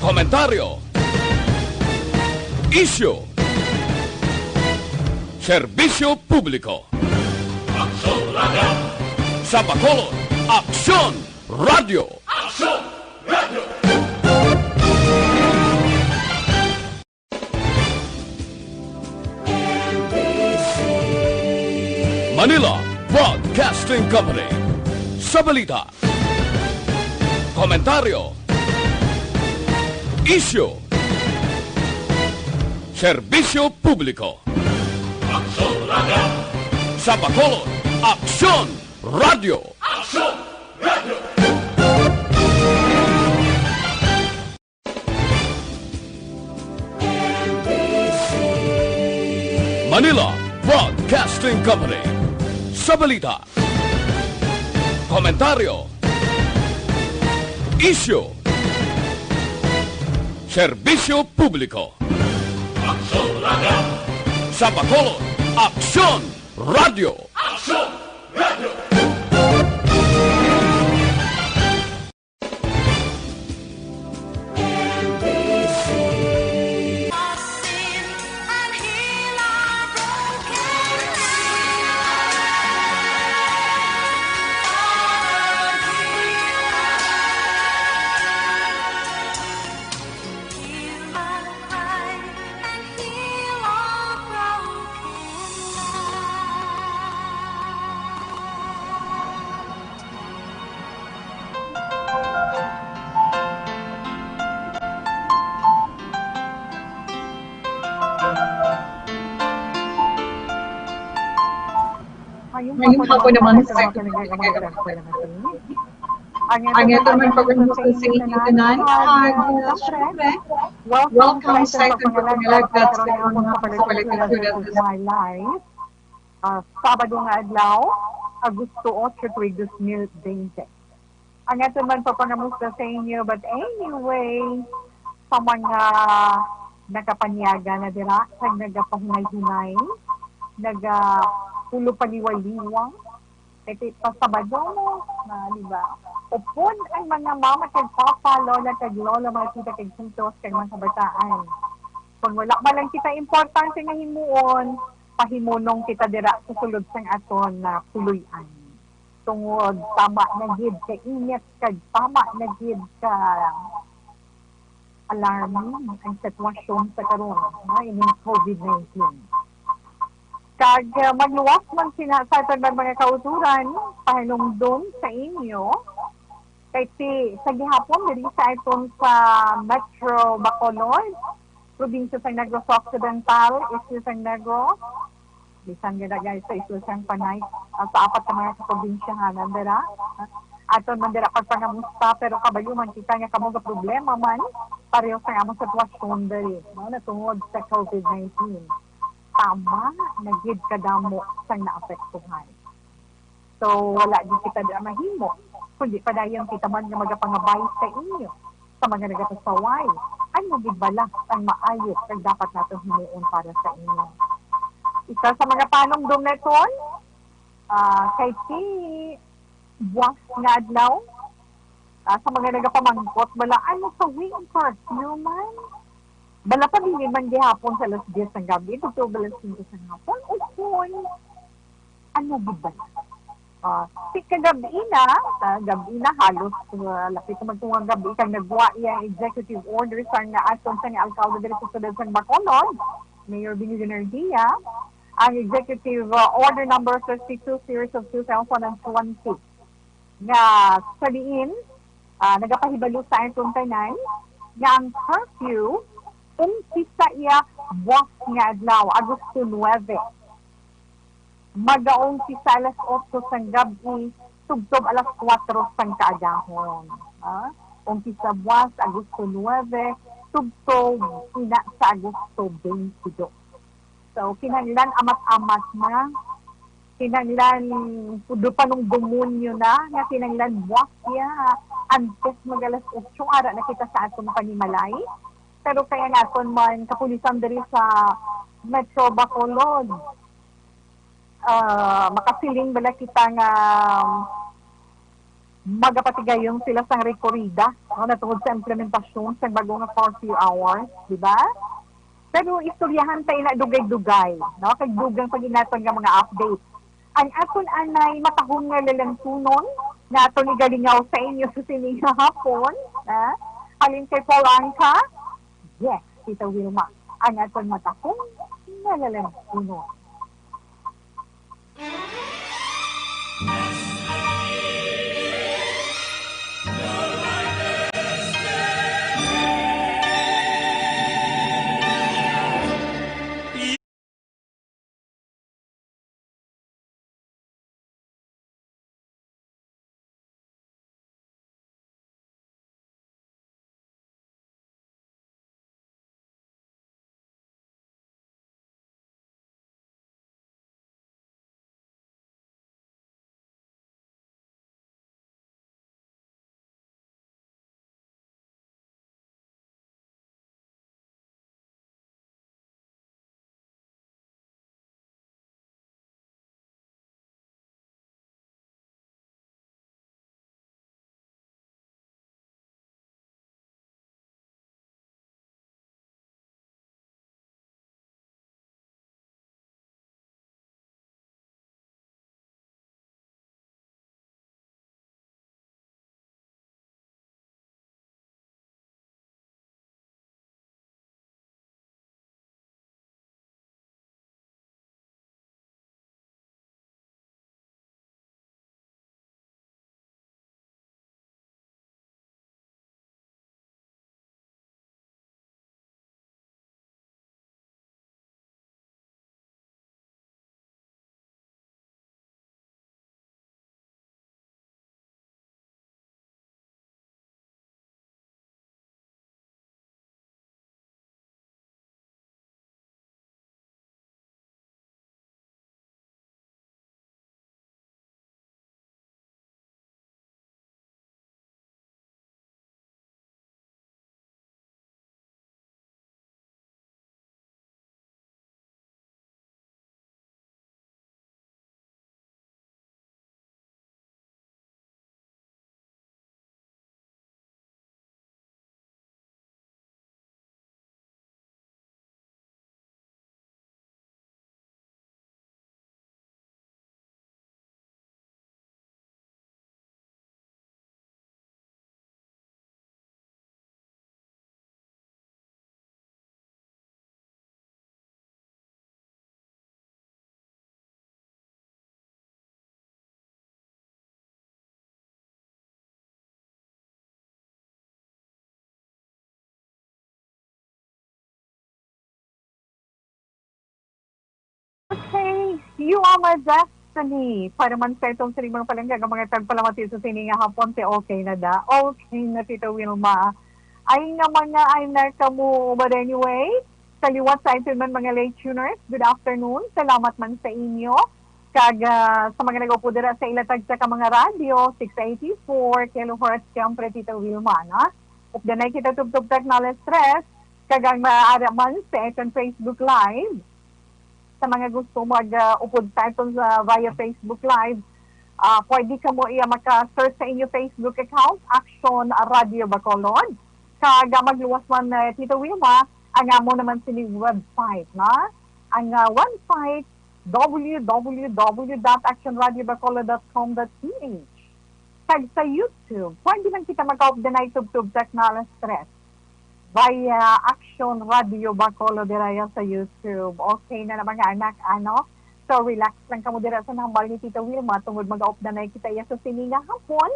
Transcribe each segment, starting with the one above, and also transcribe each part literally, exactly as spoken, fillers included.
Komentaryo. Isyu. Serbisyo publiko. Aksyon Radio. Sa Bacolod, Aksyon Radio. Aksyon Radio. Manila Broadcasting Company. Sa balita, komentaryo, isyu, serbisyo publiko. Aksyon Radio. Sa Bacolod, Aksyon Radio. Aksyon Radio. Manila Broadcasting Company. Sa balita, komentaryo, isyu, serbisyo publiko. Aksyon Radio. Sa Bacolod, Aksyon Radio. Aksyon Radio. Ngayong hapon naman sa Ang ito man pagkamusta sa inyo tanan, kag, uh, syempre, welcome sa ito pagpangalagat sa mga kapalitan sa My Life. Ah, Sabado nga adlaw, Agosto otso, tuig dos mil bente. Ang aton man pagpangamusta sa inyo, but anyway, sa mga nakapanyaga na dira, kag nagapahinay-hinay, nagapulupaliwaliwang, kay ti-, pa Sabado mo, na, di ba? Upon ang mga mama kag papa, lola kag lolo, mga tita kag titos, kag mga kabataan. Kung wala man lang kita importante nga himuon, pahimunong kita dira sa sulod sang aton na puloy-an. Tungod tama na gid ka init kag tama na gid ka alarming ang sitwasyon sa karon, no, ining covid nineteen. Kag, ah, magluwas man sina sa aton mga kauturan, pahinumdom sa inyo, kay ti-, sa gihapon diri sa aton sa Metro Bacolod, probinsya sang Negros Occidental, Isla sang Negros, bisan gid, guys, sa Isla sang Panay, ah, sa apat ka mga kaprobinsyahanan dira. Aton man dira pagpangamusta, pero kabalo man kita nga kamo ga problema man pareho sa among sitwasyon diri, no, natungod sa covid nineteen. Tama na gid kadamo sang naapektuhan. So, wala gid kita dira mahimo, kundi padayon kita man nga magapangabay sa inyo, sa mga nagapasaway, ano gid bala ang maayo kag dapat naton himuon para sa inyo? Isa sa mga panumdom naton, ah, kay ti buwas nga adlaw, ah, sa mga nagapamangkot bala, ano sa way ang curfew man? Bala pa din man gihapon sa alas diyes sang gabi, tugtog alas singko sang hapon, o kon ano gid ba? Ah, si kagabi na, ah, gabi na halos, ah, lapit naman kung ang gabi kag nagwa iya ang executive order sa nga aton sa nga alkalde diri sa siyudad sa Bacolod, Mayor Benny Guinardia, ang executive, ah, order number fifty-two series of two thousand and twenty nga sa diin, ah, nagapahibalo sa aton tanan nga ang curfew umpisa iya buwas nga adlaw, Agosto nuebe. Magaumpisa alas otso sang gab-i, tubtob alas kuwatro sang kaagahon. Ah, umpisa buwas, Agosto nuebe, tubtob ina sa Agosto twenty-two. So, kinahanglan amat-amat na. Kinahanglan, do panungdumon niyo na, nga kinahanglan buwas siya antes mag alas otso, ara na kita sa aton panimalay. Pero kaya naton man kapulisan diri sa Metro Bacolod, ah, makasiling bala kita nga magapatigayon sila sang rekorida, no, natungod sa implementasyon sang bago nga curfew hours, di ba? Pero istoryahan ta ina dugay-dugay, no? Kag dugang pa gid naton nga mga update. Ang aton anay matahom nga lalantunon nga aton igalingaw sa inyo sa sini nga hapon, ha? Halin kay Paul Anka, yes, Tita Wilma, ang aton matahom nga lalantunon. Okay, you are my destiny. Para man sa itong sining mga palangga nga mga tagpalamati sa sini nga hapon, ti okay na da. Okay na, Tita Wilma. Ay nga mga ay na kamo, but anyway, sa liwat sa aton man mga late tuners, good afternoon. Salamat man sa inyo. Kag, ah, sa mga nag-upod dira sa ila tagsa ka mga radyo, six eighty-four kilohertz, siyempre, Tita Wilma, no? Updanay kita tubtob technology stress, kag ang maaari man sa aton Facebook Live, sa mga gusto mag, ah, upod sa aton sa, via Facebook Live, ah, pwede kamo iya maka-search sa inyo Facebook account, Action Radio Bacolod. Kag, ah, magluwas man, eh, Tito Wilma, ang amo naman sini website, na? Ang, ah, website, w w w dot action radio bacolod dot com dot p h. Kag sa YouTube, pwede lang kita maka-updanay tubtob technology stress via Action Radio Bacolod dira sa YouTube. Okay na na, mga anak, ano? So, relax lang kamo dira sa hambal ni Tita Wilma tungod mag-updanay kita iya sa sini nga hapon.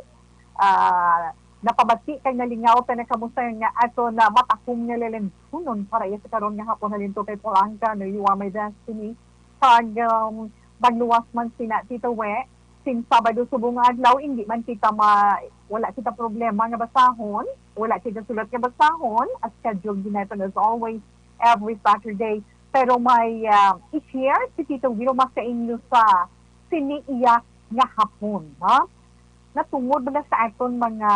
Ah, napabati kag nalingaw ta na kamo sa nga aton na matahom nga lalantunon para iya sa karon nga hapon, halin to kay Paul Anka, no, You Are My Destiny. Kag, um, magluwas man sina, Tita We, sin Sabado subong nga adlaw, hindi man kita ma-, wala kita problema nga basahon, wala kita sulat nga basahon, as scheduled gid naton as always, every Saturday. Pero may, ah, i-share si Tita Wilma sa inyo sa sini iya nga hapon, no? Natungod bala sa aton mga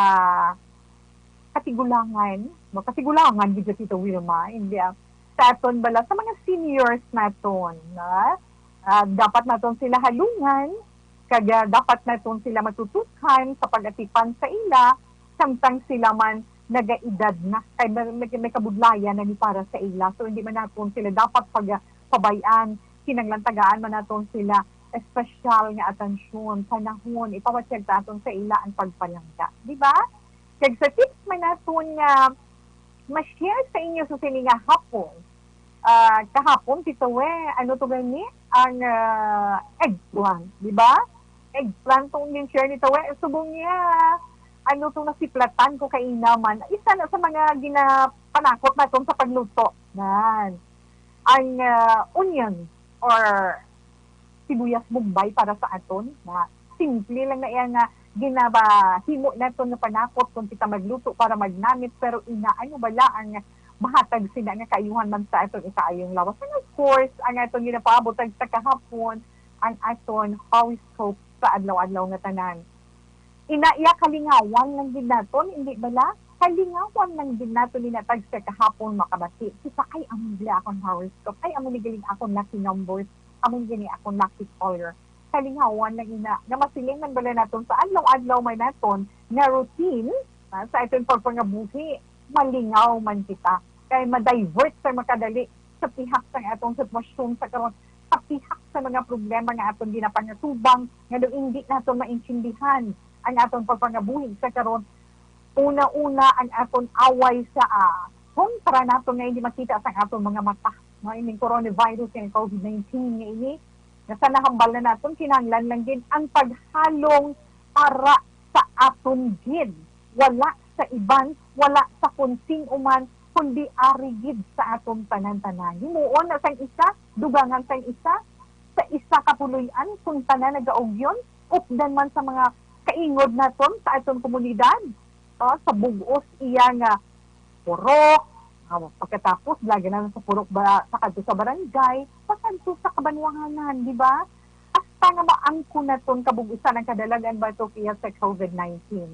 katigulangan, no? Katigulangan gid, Tita Wilma, hindi, ah, sa aton bala, sa mga seniors naton, no? Ah, dapat naton sila halungan, Kag, ah, dapat naton sila matutukan sa pag-atipan sa ila, samtang sila man nagaedad na, kay may, may, may kabudlayan na ni para sa ila. So, hindi man naton sila dapat pag-, pabayaan. Kinahanglan tagaan man naton sila espesyal nga atensyon, panahon, ipabatyag ta aton sa ila ang pagpalangga. Di ba? Kag sa tips man naton nga ma-share sa inyo sa sini nga hapon, ah, kahapon, Tito We, ano to gani? Ang, ah, eggplant, di ba? Eggplant tong gin-share ni Tito We. Subong niya, ano tong nasiplatan ko kaina man. Isa na sa mga ginapanakot naton sa pagluto. Nan. Ang, ah, onion or sibuyas Bombay para sa aton, na simple lang na iya nga ginabahimo naton nga panakot kung kita magluto para magnamit, pero ina, ano bala ang mahatag sina nga kaayuhan man sa aton ikaayong lawas? And of course, ang aton ginapaabot sa kahapon, ang aton horoscope sa adlaw-adlaw nga tanan. Ina, iya, kalingawan lang gid naton, hindi bala? Kalingawan lang gid naton, ina, tag sa kahapon makabati. Kita, ay, amo ni akon horoscope. Ay, amo ni galing akon lucky numbers. Amo ni gani akon lucky color. Kalingawan lang, ina, nga masiling man bala naton sa adlaw-adlaw may naton nga routine, ah, sa aton pagpangabuhi, malingaw man kita. Kay ma-divert sa makadali sa pihak sa atong sitwasyon sa karon, sa pihak sa mga problema nga aton ginapangatubang, nga daw hindi naton maintindihan ang aton pagpangabuhi sa karon. Una-una, ang aton away sa, ah, kontra naton nga hindi makita sa aton mga mata. No, ining coronavirus, yung covid nineteen nga ini, nga sa nahambal na naton, kinahanglan lang gid ang paghalong para sa aton gid. Wala sa iban, wala sa kon sin-o man, kundi ari gid sa aton tanan-tanan. Himuon na sang isa, dugangan sang isa, sa isa ka puloy-an, kung tanan nagaugyon, updan man sa mga kaingod naton sa aton komunidad, ah, sa bug-os iya nga purok, ah, pagkatapos, lagi na sa purok ba, sa kadto sa barangay, pakadto sa kabanwahanan, di ba? Hasta nga maangkon naton kabug-usan ang kadalagan batok iya sa covid nineteen.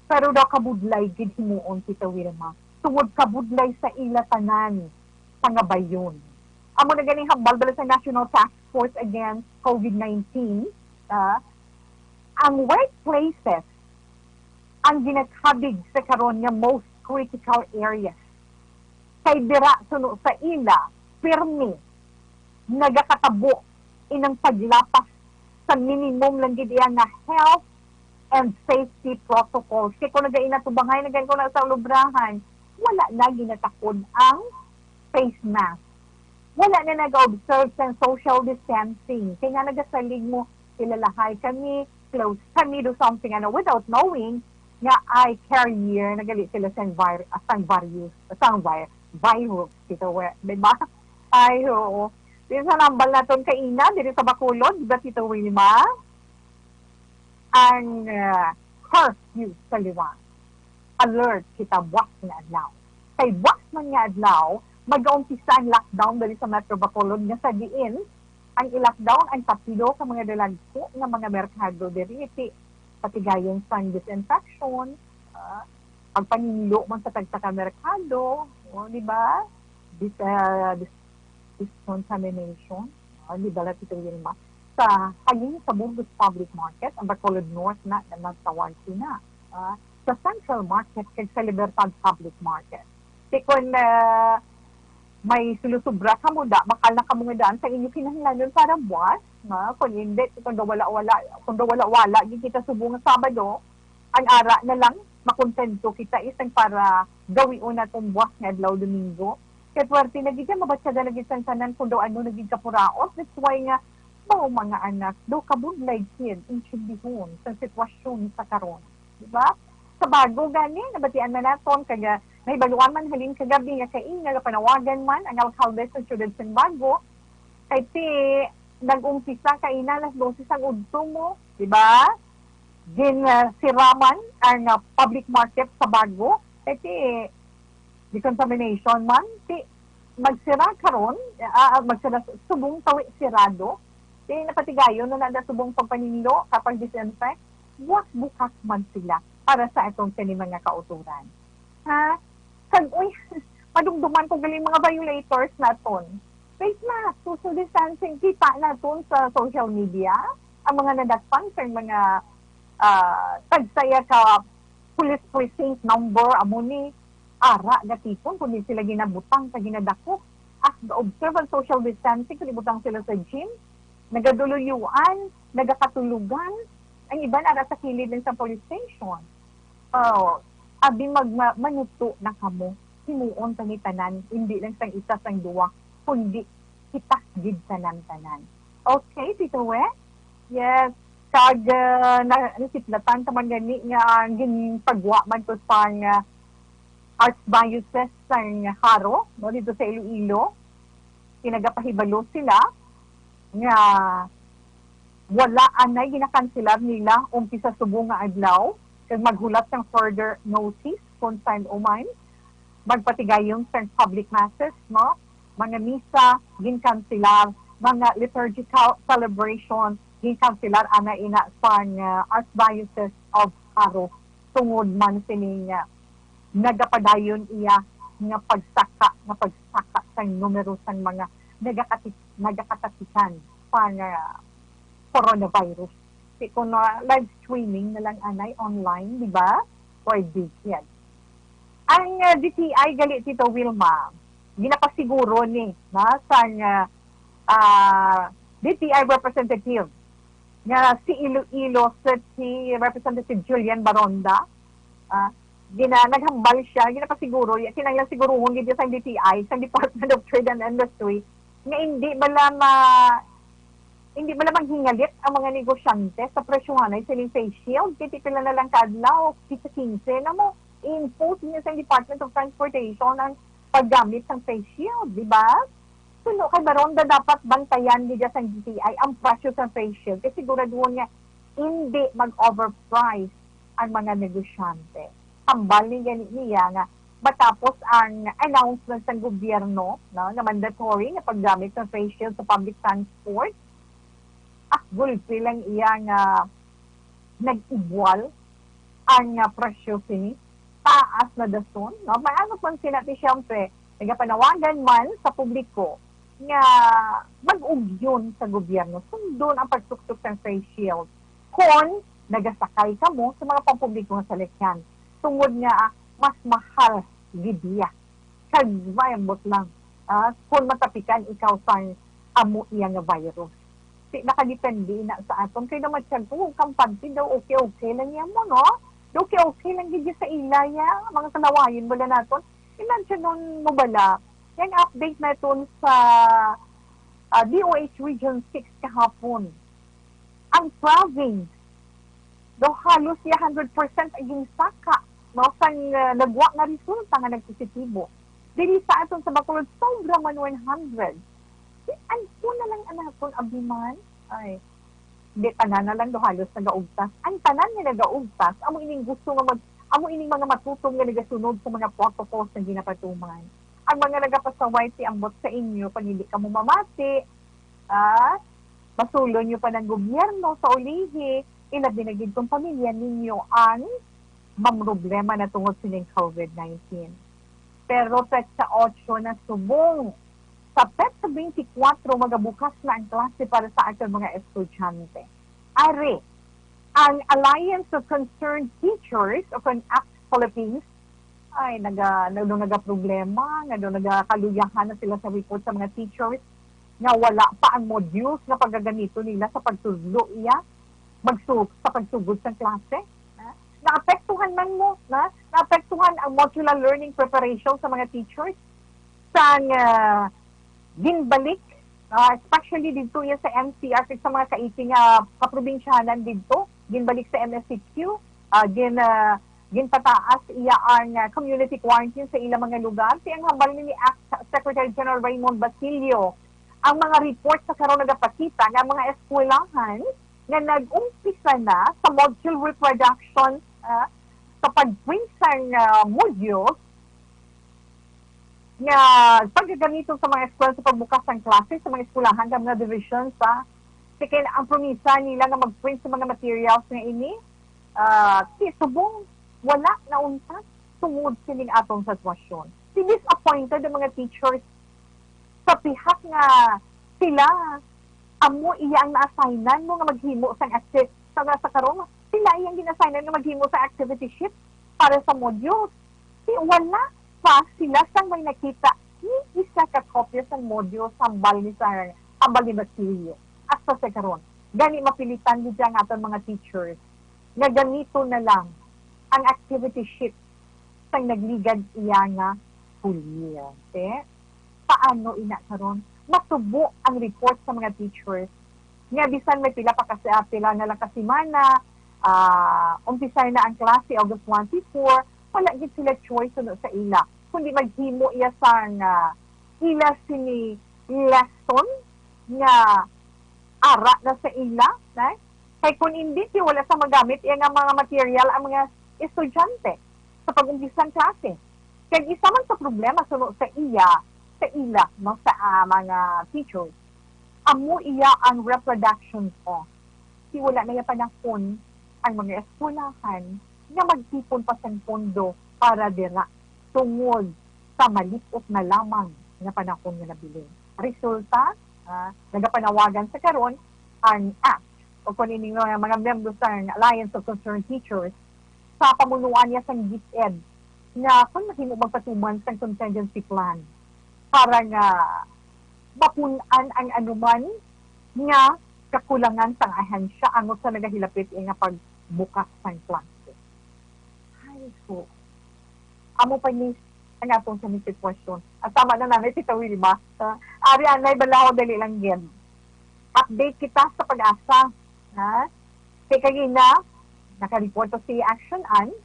Pero daw kabudlay gid himuon, Tita Wilma, tungod kabudlay sa ila tanan pangabayon. Amo na ganing hambal bala sa National Task Force Against covid nineteen, ah, ang workplaces ang ginakabig sa karon nga most critical areas. Kay dira suno sa ila, pirmi nagakatabo inang paglapas sa minimum lang gid iya nga health and safety protocols. Kay kung nagainatubangay na gani ko na sa lubrahan, wala na ginatakod ang face mask. Wala na nag-observe sa social distancing. Kay nga nagasalig mo, kilalahay kami, close kami, do something, ano, without knowing nga ay carrier na gali sila sang vir-, sang virus, sang vir-, virus, Tito We, di ba? Ay, oo. Di sa nambal naton kaina, diri sa Bacolod, di ba, Tito Wilma? Ang, ah, curfew sa liwat. Alert kita buwas nga adlaw. Kay buwas man nga adlaw, mag-aumpisa ang lockdown diri sa Metro Bacolod, nga sa diin ang i-lockdown ang kapilo ka mga dalagko nga mga merkado diri, ti patigayon sang disinfection, ah, pagpaninlo man sa tagsa ka merkado, o, di ba? Dis-, ah, dis-, discontamination, ah, di ba, Tito Wilma? Sa halin sa Burgos Public Market, ang Bacolod North na, na nagtawag sina, ah, sa Central Market kag sa Libertad Public Market. Ti kon, ah, may sulusubra kamo da, bakal na kamo nga daan sa inyo kinahanglanon para buwas, nga, kung hindi, kung daw wala, wala, kung daw wala, wala, gid kita subong nga Sabado, ang ara na lang, makontento kita isang para gawion naton buwas nga adlaw Domingo. Kay puwerte na gid yan, mabatyagan na gid sang tanan kung daw ano na gid kapuraot. That's why nga, mao, mga anak, daw kabudlay gid intindihon sa sitwasyon sa karon. Di ba? Sa Bago gani, nabatian man naton, kag, ah, nahibaluan man halin kagabi nga kaina nga panawagan man ang alkalde sa siyudad sang Bago, kay ti nag-umpisa kaina alas dose sang udto mo, di ba? Gin, ah, siraman ang, ah, public market sa Bago, kay ti decontamination man, ti magsira karon, ah, ah, magsira subong tawi sirado, ti napatigayon na nada subong pagpaninlo, kapag disinfect, buwas bukas man sila para sa atong sini mga kautoran. Ha? Kag, uy, madumduman ko galing mga violators naton. Face mask, social distancing, kita naton sa social media. Ang mga nadakpan sa mga, ah, tagsaya ka police precinct number, amo ni, ara gatipon, kundi sila ginabutang sa ginadako. As ga-observe ang social distancing, kundi butang sila sa gym, nagaduluyuan, nagakatulugan, ang iban ara sa kilid lang sa police station. Oh, abi mag-, ma-, manuto na kamo. Himuon ta ni tanan, hindi lang sang isa, sang duwa, kundi kita gid tanan-tanan. Okay, Tito We? Yes. Kag, ah, na, nasiplatan ta man gani nga ang ginpagwa man to sang, ah, Archdiocese sang Jaro, no, dito sa Iloilo. Kinagapahibalo sila nga wala anay ginakanselar nila umpisa subong nga adlaw, kag maghulat sang further notice kung san-o man, magpatigayon sang public masses, no? Mga misa, ginkanselar, mga liturgical celebration, ginkanselar, ana ina sang, ah, Archdiocese of Jaro, tungod man sining, ah, nagapadayon iya nga pagsaka, nga pagsaka sang numero sang mga nagakati-, nagakatakihan pa nga coronavirus. Kay kung, ah, live streaming na lang anay online, di ba? Pwede yan. Ang, ah, D T I gali, Tito Wilma, ginapasiguro ni, na, sang, ah, ah, D T I representative nga si Iloilo City Representative Julian Baronda, ah, gina-, naghambal siya, ginapasiguro, ya-, kinahanglan siguruhon gid sang D T I, sang Department of Trade and Industry, nga hindi bala ma-, hindi bala maghingalit ang mga negosyante sa presyohanay sining face shield. Kay pila na lang ka adlaw, quince, quince na mo, i-impose niya sa Department of Transportation ang paggamit sang face shield, di ba? Suno kay Baronda, dapat bantayan gid sang D T I ang presyo sang face shield kay siguraduhon nga hindi mag-overprice ang mga negosyante. Hambal ni gani niya nga matapos ang announcement sang gobyerno, no, nga mandatory nga paggamit sang face shield sa public transport, ah, gulpi lang iya nga nag-igwal ang, ah, presyo sini. Taas na dason, no? May ano man sina ti, siyempre, nagapanawagan man sa publiko nga mag-ugyon sa gobyerno, sundon ang pagsuksok sang face shield kon nagasakay kamo sa mga pampubliko nga salakyan, tungod nga, ah, mas mahal gid iya. Kag maambot lang, ah, kon matapikan ikaw sang amo iya nga virus. Di nakadepende ina sa aton. Kay naman siya, kung kampante daw, okay-okay lang niya mo, no? Okay-okay lang gid sa ila, ya. Mga kalawayon bala naton. Imagine nun mo bala, yung update naton sa, ah, D O H Region six kahapon. Ang province, daw halos iya hundred percent ang ginsaka, no, sang, ah, nagwa nga resulta nga nagpositibo. Diri sa aton sa Bacolod, sobra man one hundred. Di, ano na lang ang aton, abi man? Ay, di, tanan na lang daw halos nagaugtas. Ang tanan nga nagaugtas, amo ining gusto nga mag-, amo ining mga matutom nga nagasunod sa mga protocols nga ginapatuman. Ang mga nagapasaway, ti, ambot sa inyo, pag hindi kamo mamati, ah, masulon nyo pa ng gobyerno sa ulihi, ilabi na gid kung pamilya ninyo ang mamroblema na tungod sining COVID nineteen. Pero petsa otso na subong, sa petsa twenty-four magabukas na ang klase para sa aton mga estudyante. Ari, ang Alliance of Concerned Teachers o kon ACT Philippines ay naga-, nag-, nagaproblema, nga daw nagakaluyahan na sila sa report sa mga teachers nga wala pa ang modules nga pagagamiton nila sa pagtudlo iya magsu-, sa pagsugod sang klase. Ha? Naapektuhan man mo, na? Naapektuhan ang modular learning preparation sa mga teachers sang, ah, ginbalik, ah, especially didto iya sa N C R kag sa mga kaiti nga kaprobinsyanan didto, ginbalik sa M S C Q, ah, gin-, ah, ginpataas iya ang, ah, community quarantine sa ilang mga lugar. Ti ang hambal ni ACT Secretary General Raymond Basilio, ang mga report sa karon nagapakita nga ang mga eskwelahan nga nag-umpisa na sa module reproduction, ah, sa pag-print sang, ah, modules nga pagagamiton sa mga eskwela sa pagbukas sang klase sa mga eskwelahan kag mga division sa, sikin ang promisa nila nga mag-print sa mga materials nga ini, ah, ti subong wala na unta tungod sining atong sitwasyon. Ti disappointed ang mga teachers sa pihak nga sila Amo iya ang na-assignan mo nga maghimo sang acti-, sa, sa karon, sila iyang gin-assignan nga maghimo sa activity sheet para sa modules. Di wala pa sila sang may nakita ni isa ka kopya sang modules hambal ni sa, hambal ni Basilio. Hasta sa karon, gani mapilitan gid ang aton mga teachers nga gamiton na lang ang activity sheet sang nagligad iya nga kulyente. Paano ina karon? Matubo ang report sa mga teachers nga bisan may pila pa kasi, ah, pila na lang ka semana, ah, umpisay na ang klase August twenty-four, wala gid sila choice suno sa ila, kundi maghimo iya sang, ah, ila sini lesson nga ara na sa ila, na? Kay kung hindi, di wala sa magamit iya nga mga material ang mga estudyante sa pag-umpisa sang klase. Kag isa man sa problema suno sa iya, sa ila, no, sa, ah, mga teachers, amo iya ang reproduction cost. Di wala na iya panahon ang mga eskwelahan nga magtipon pa sang pondo para dira tungod sa malip-ot na lamang nga panahon nga nabilin. Resulta, ah, nagapanawagan sa karon ang ACT, o kung ini nga mga miyembro sa Alliance of Concerned Teachers, sa pamunuan niya sang DepEd, nga kung mahimo magpatuman sang contingency plan para nga mapun-an ang anuman nga kakulangan sang ahensya angot sa nagahilapit nga pagbukas sang klase. Ay, so, amo pa ni ang atong sa sitwasyon. Ang tama na namin, Tita Wilma. Ah, ari anay balaho, dali lang gid. Update kita sa PAGASA. Ha? Kay kagina, nakareport to si Action An,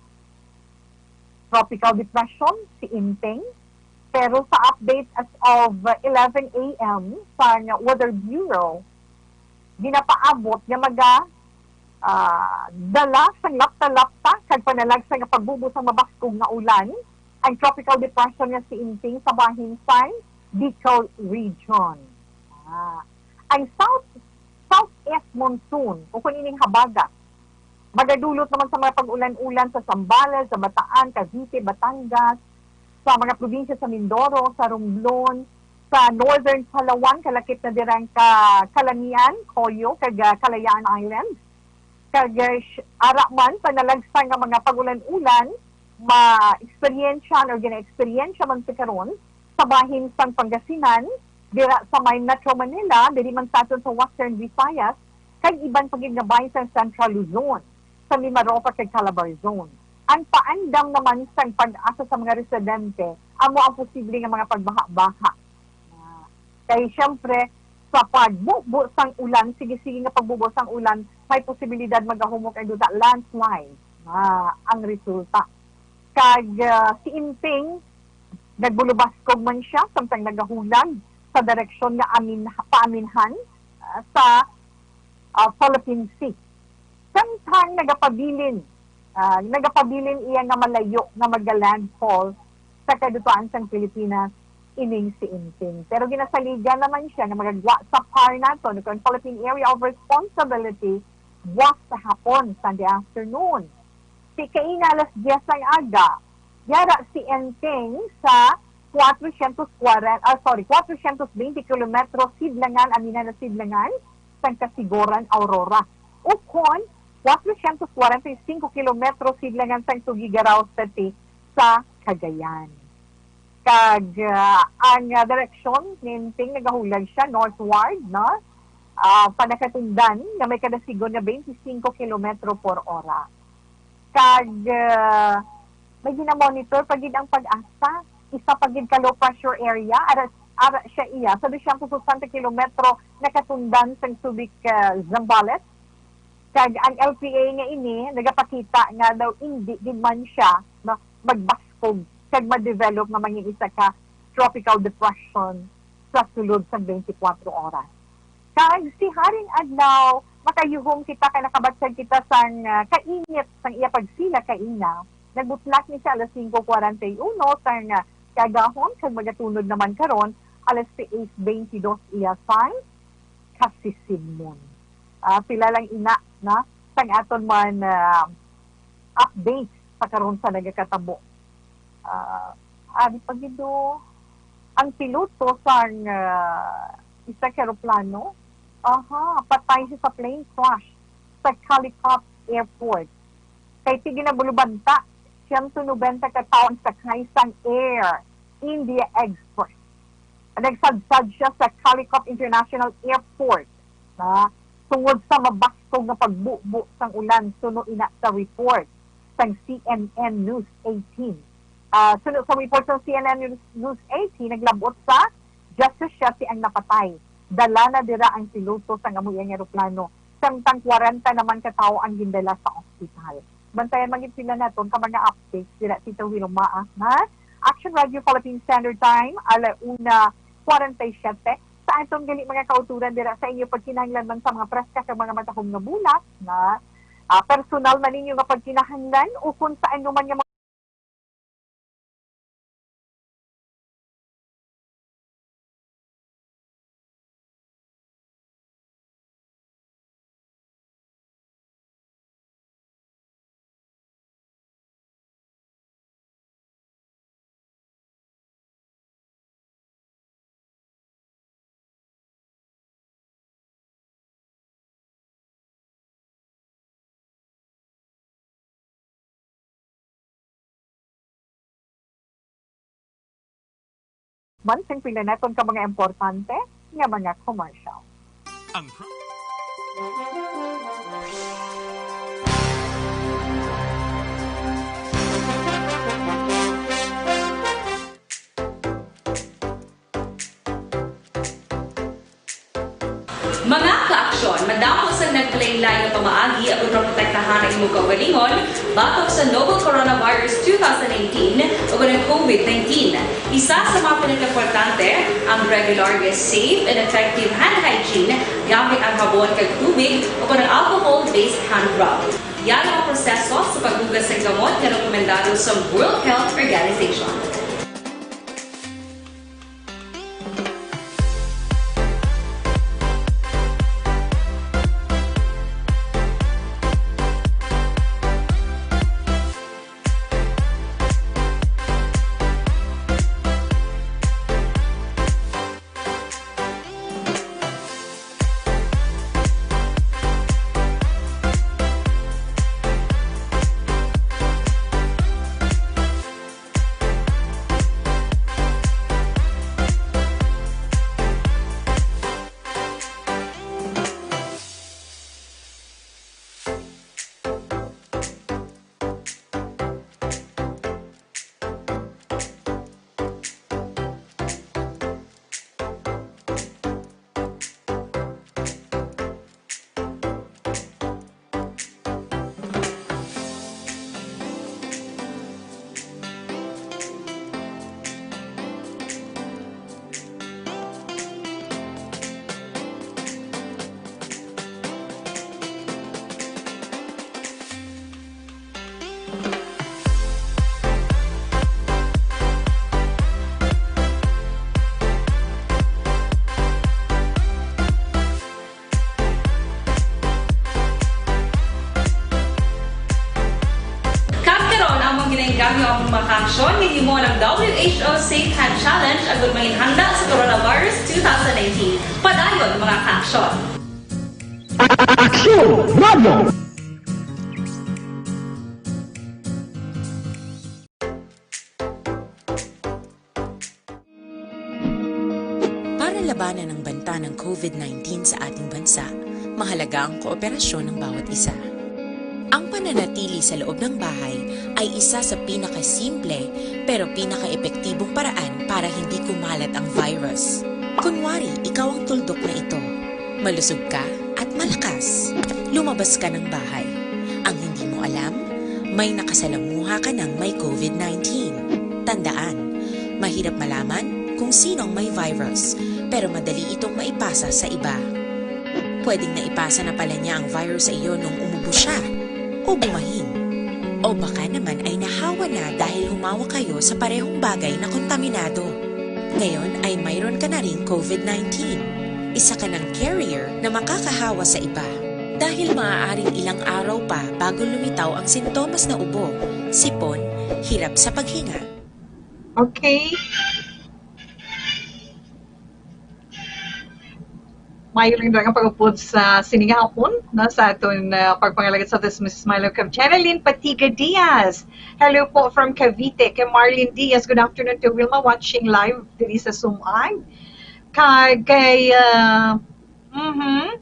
tropical depression, si Inting. Pero sa update as of eleven a m sa Weather Bureau, ginapaabot nga maga, ah, dala sang lapta-lapta kag panalagsa nga pagbubo sang mabaskog nga ulan ang tropical depression nga si Inting sa bahin sang Bicol Region. Ah, ang south, southeast monsoon, o kung ining habagat, magadulot naman sa mga pag-ulan-ulan sa Zambales, sa Bataan, Cavite, Batangas, sa mga probinsya sa Mindoro, sa Romblon, sa Northern Palawan, kalakip na dirang ka Calamian, Coyo, kag, ah, Kalayaan Island. Kag, ah, sh-, ara man, panalagsa nga mga pag-ulan-ulan, ma-eksperyensya or gina-eksperyensya man sa karon sa bahin sang Pangasinan, dira sa may Metro Manila, diri man sa aton sa Western Visayas, kag iban pa gid nga bahin sa Central Luzon, sa Mimaropa kag Calabarzon. Ang paandam naman sang PAGASA sa mga residente, amo ang posible nga mga pagbaha-baha. Ah, kay siyempre, sa pagbubo sang ulan, sige-sige nga pagbubo sang ulan, may posibilidad magahumok ang duta, landslide, ah, ang resulta. Kag, ah, si Inting, nagbulubaskog man siya, samtang nagahulag sa direksyon nga amin, paaminhan, ah, sa, ah, Philippine Sea. Samtang nagapabilin, ah, nagapabilin iya nga malayo nga maga-landfall sa kadutoan sang Pilipinas ining si Inting. Pero ginasaligan naman siya nga magagwa sa par naton, o Philippine Area of Responsibility, buwas sa hapon, Sunday afternoon. Si kaina alas diyes sang aga, yara si Inting sa kwatrocientos kwarenta, ah, sorry, kwatrocientos bente kilometro sidlangan, aminan na sidlangan, sang Casiguran, Aurora, ukon kwatrocientos kwarenta y cinco kilometro sidlangan sang Tuguegarao City sa Cagayan. Kag, ah, ang, ah, direksyon ni Inting nagahulag siya northward, no? Ah, panakatundan nga may kadasigon nga twenty-five kilometro por ora. Kag, ah, may gina-monitor pa gid ang PAGASA. Isa pa gid ka low pressure area, ara, ara siya iya sa dosyentos sesenta kilometro nakatundan sang Subic, ah, Zambales. Kag ang L P A nga ini nagapakita nga daw indi gid man siya ma-, magbaskog kag ma-develop nga mangin isa ka tropical depression sa sulod sang twenty-four oras. Kag si Haring Adlaw, makayuhom kita kay nakabatyag kita sang, ah, kainit sang iya pagsila kaina. Nagbutlak ni siya alas singko kwarenta y uno sang, ah, kaagahon, kag magatunod naman karon alas sais bente dos iya sang kasisimon. Ah, pila lang ina, na, sang aton man, ah, update sa karon sa nagakatabo. Ah, ari pa gid, oh, ang piloto sang, ah, isa ka eroplano, Aha, patay siya sa plane crash sa Kalikop Airport. Kay sige na bulubanta, siyento nobenta ka tawo ang sakay sang Air India Express. Nagsadsad siya sa Kalikop International Airport na tungod sa mabaskog nga pagbubo sang ulan, suno ina sa report sang C N N News eighteen. Ah, suno sa report sang C N N News, News eighteen, naglabot sa diyasisiete ang napatay. Dala na dira ang piloto sang amo iya nga eroplano, samtang kwarenta naman ka tawo ang gindala sa ospital. Bantayan man gid sila naton ka mga updates dira, Tito Wilma, ah, ha? Action Radio Philippine Standard Time, ala una kwarenta y siyete. Sa aton gali mga kauturan dira sa inyo pagkinahanglan man sa mga preska kag mga matahom nga bulak, na, ah, personal man ninyo nga pagkinahanglan, o kung sa ano man nga mga Man sing pila naton ka mga importante nga mga commercial. Ang pro- Mga ka-aksyon, madamo sang naglain-lain nga pamaagi aron maprotektahan ang imo kaugalingon batok sa novel coronavirus two thousand nineteen ug ang COVID nineteen. Isa sa mga pinakaimportante, ang regular nga safe and effective hand hygiene gamit ang habon kag tubig o ang alcohol-based hand rub. Yara ang proseso sa paghugas sang gamot nga rekomendado sa World Health Organization. Kag karon, amon ginainganyo ang mga kaaksyon nga gihimo ng W H O Safe Hand Challenge agud manginhanda sa coronavirus two thousand nineteen. Padayon, mga kaaksyon. Aksyon Radio! Para labanan ang banta ng COVID nineteen sa ating bansa, mahalaga ang kooperasyon ng bawat isa. Ang pananatili sa loob ng bahay ay isa sa pinakasimple pero pinakaepektibong paraan para hindi kumalat ang virus. Kunwari, ikaw ang tuldok na ito. Malusog ka at malakas. Lumabas ka ng bahay. Ang hindi mo alam, may nakasalamuha ka ng may COVID nineteen. Tandaan, mahirap malaman kung sino ang may virus, pero madali itong maipasa sa iba. Pwedeng naipasa na pala niya ang virus sa iyo nung umubo siya, o bumahin, o baka naman ay nahawa na dahil humawa kayo sa parehong bagay na kontaminado. Ngayon ay mayroon ka na ring COVID nineteen. Isa ka ng carrier na makakahawa sa iba. Dahil maaaring ilang araw pa bago lumitaw ang sintomas na ubo, sipon, hirap sa paghinga. Okay. Maayo lang nga pag-upod sa sini nga hapon, no, sa aton, ah, pagpangalagad sa This Missus Milo kay Jeneline Patiga Diaz. Hello po from Cavite. Kay Marlene Diaz, good afternoon to Wilma, watching live diri sa Sumag. Kag kay, ah, mhm.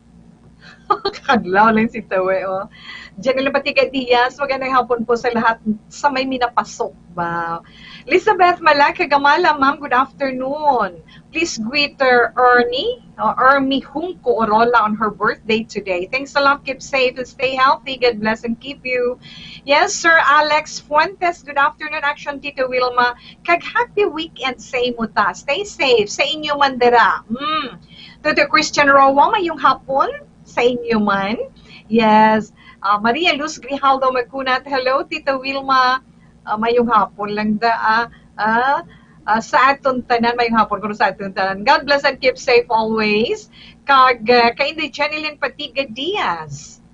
Kadlaw lang si Tawe, oh. Jeneline Patiga Diaz, magandang hapon po sa lahat sa may minapasok ba. Elizabeth Malaka Gamala, ma'am, good afternoon. Please greet, uh, Ernie, uh, Ermi Hungko Orola on her birthday today. Thanks a lot. Keep safe and stay healthy. God bless and keep you. Yes, Sir Alex Fuentes, good afternoon. Action, Tito Wilma. Kag happy weekend sa imo ta. Stay safe. Sa inyo man dira. Mm. Tito Christian Roa, mayong hapon sa inyo man. Yes. Ah, Maria Luz Grijaldo Magkunat, hello, Tita Wilma. Ah, mayong hapon lang da, ah, ah, ah, sa aton tanan, mayong hapon kuno sa aton tanan. God bless and keep safe always. Kag, ah, kay Inday Jeneline Patiga Diaz.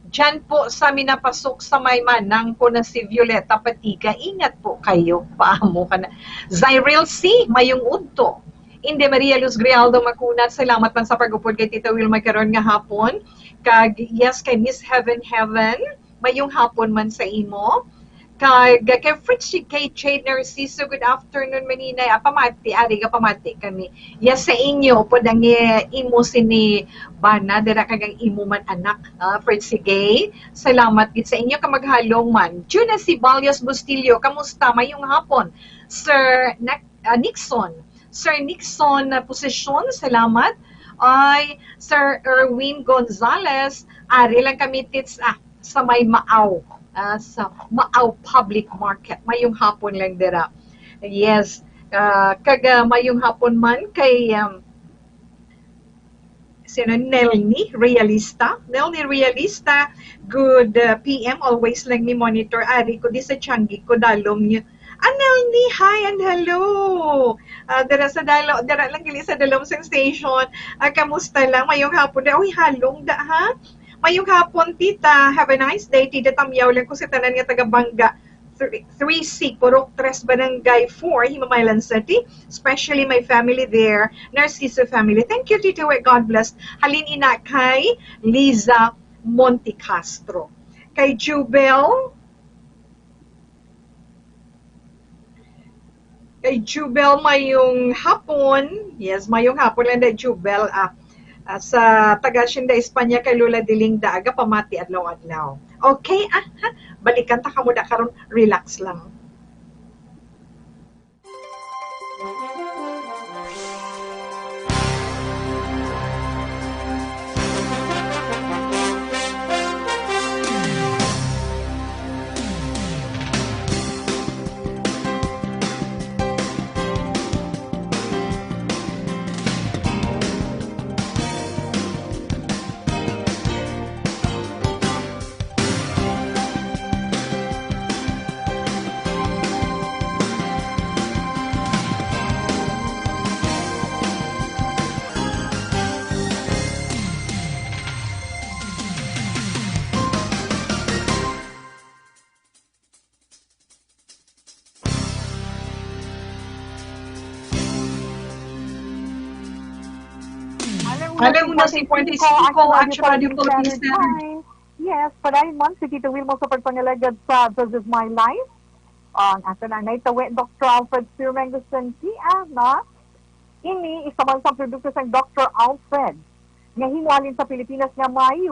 Diyan po sa minapasok sa may manang ko na si Violeta Patiga. Ingat po kayo. Paamo ka na. Zyril C, mayong udto. Inday Maria Luz Grijaldo Magkunat, salamat man sa pag-upod kay Tita Wilma karon nga hapon. Kag yes, kay Miss Heaven Heaven, mayong hapon man sa imo. Kag kay Fritzy K J Narciso, good afternoon, maninay. Ah, pamati, ari nga pamati kami. Yes, sa inyo, upod ang, eh, imo sini bana, dira kag ang imo man anak, ah, Fritzy K. Salamat gid sa inyo, ka maghalong man. Juna Sibalias Bustillo, kamusta? Mayong hapon. Sir Nak-, ah, Nixon. Sir Nixon, ah, Posisyon, salamat. Ay, Sir Erwin Gonzalez, ari lang kami, tits, ah, sa may Maaw, ah, sa Maaw Public Market. Mayong hapon lang dira. Yes. Ah, kag, ah, mayong hapon man kay, um, sino, Nelny Realista. Nelny Realista, good, uh, P M. Always lang ni monitor. Ari ko di sa Changi ko, dalom niyo. Ah, Nelny, hi and hello. Ah, dira sa dalo, dira lang gili sa dalom sang station. Ah, kamusta lang? Mayong hapon da. Uy, halong da, ha? Mayong hapon, tita. Have a nice day. Tita, tamyaw lang ko sa tanan nga taga Banga. Three, three C, Purok Tres, Barangay four, Himamaylan City, especially my family there, Narciso family. Thank you, Tito Wet. God bless. Halin ina kay Liza Monte Castro. Kay Jubel, kay Jubel, mayong hapon. Yes, mayong hapon lang da, Jubel. Ah, ah, sa taga Hacienda España kay Lola Diling Daaga, pamati adlaw-adlaw. Okay, ah, ha? Balikan ta kamo da karon, relax lang. Alas una cincuenta y cinco, Action Radio Philippines Standard Time. Yes, padayon man si Tito Wilma sa pagpangalagad sa This Is My Life. Ang aton ang naitawi, Doctor Alfred Sir Mengusen Tia, na ini isa man sa produkto sang Doctor Alfred nga himuhalin sa Pilipinas nga may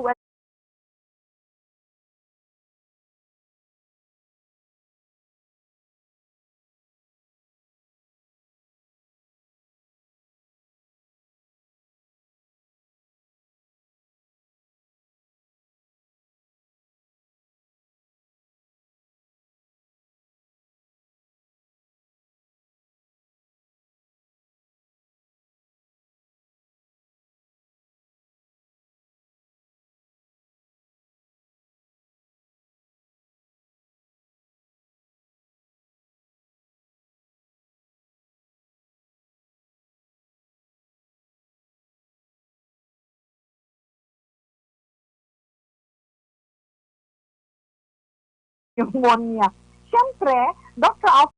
Pneumonia. Siyempre, Doctor Alfred,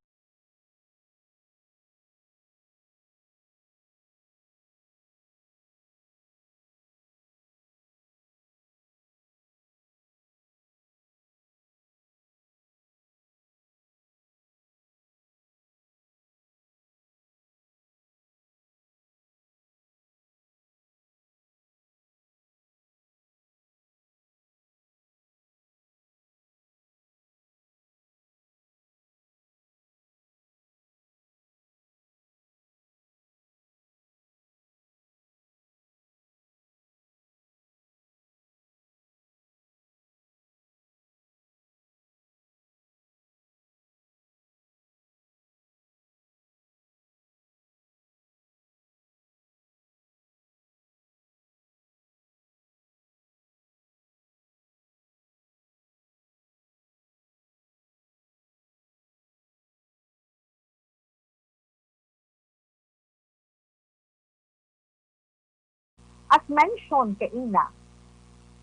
As mentioned kaina,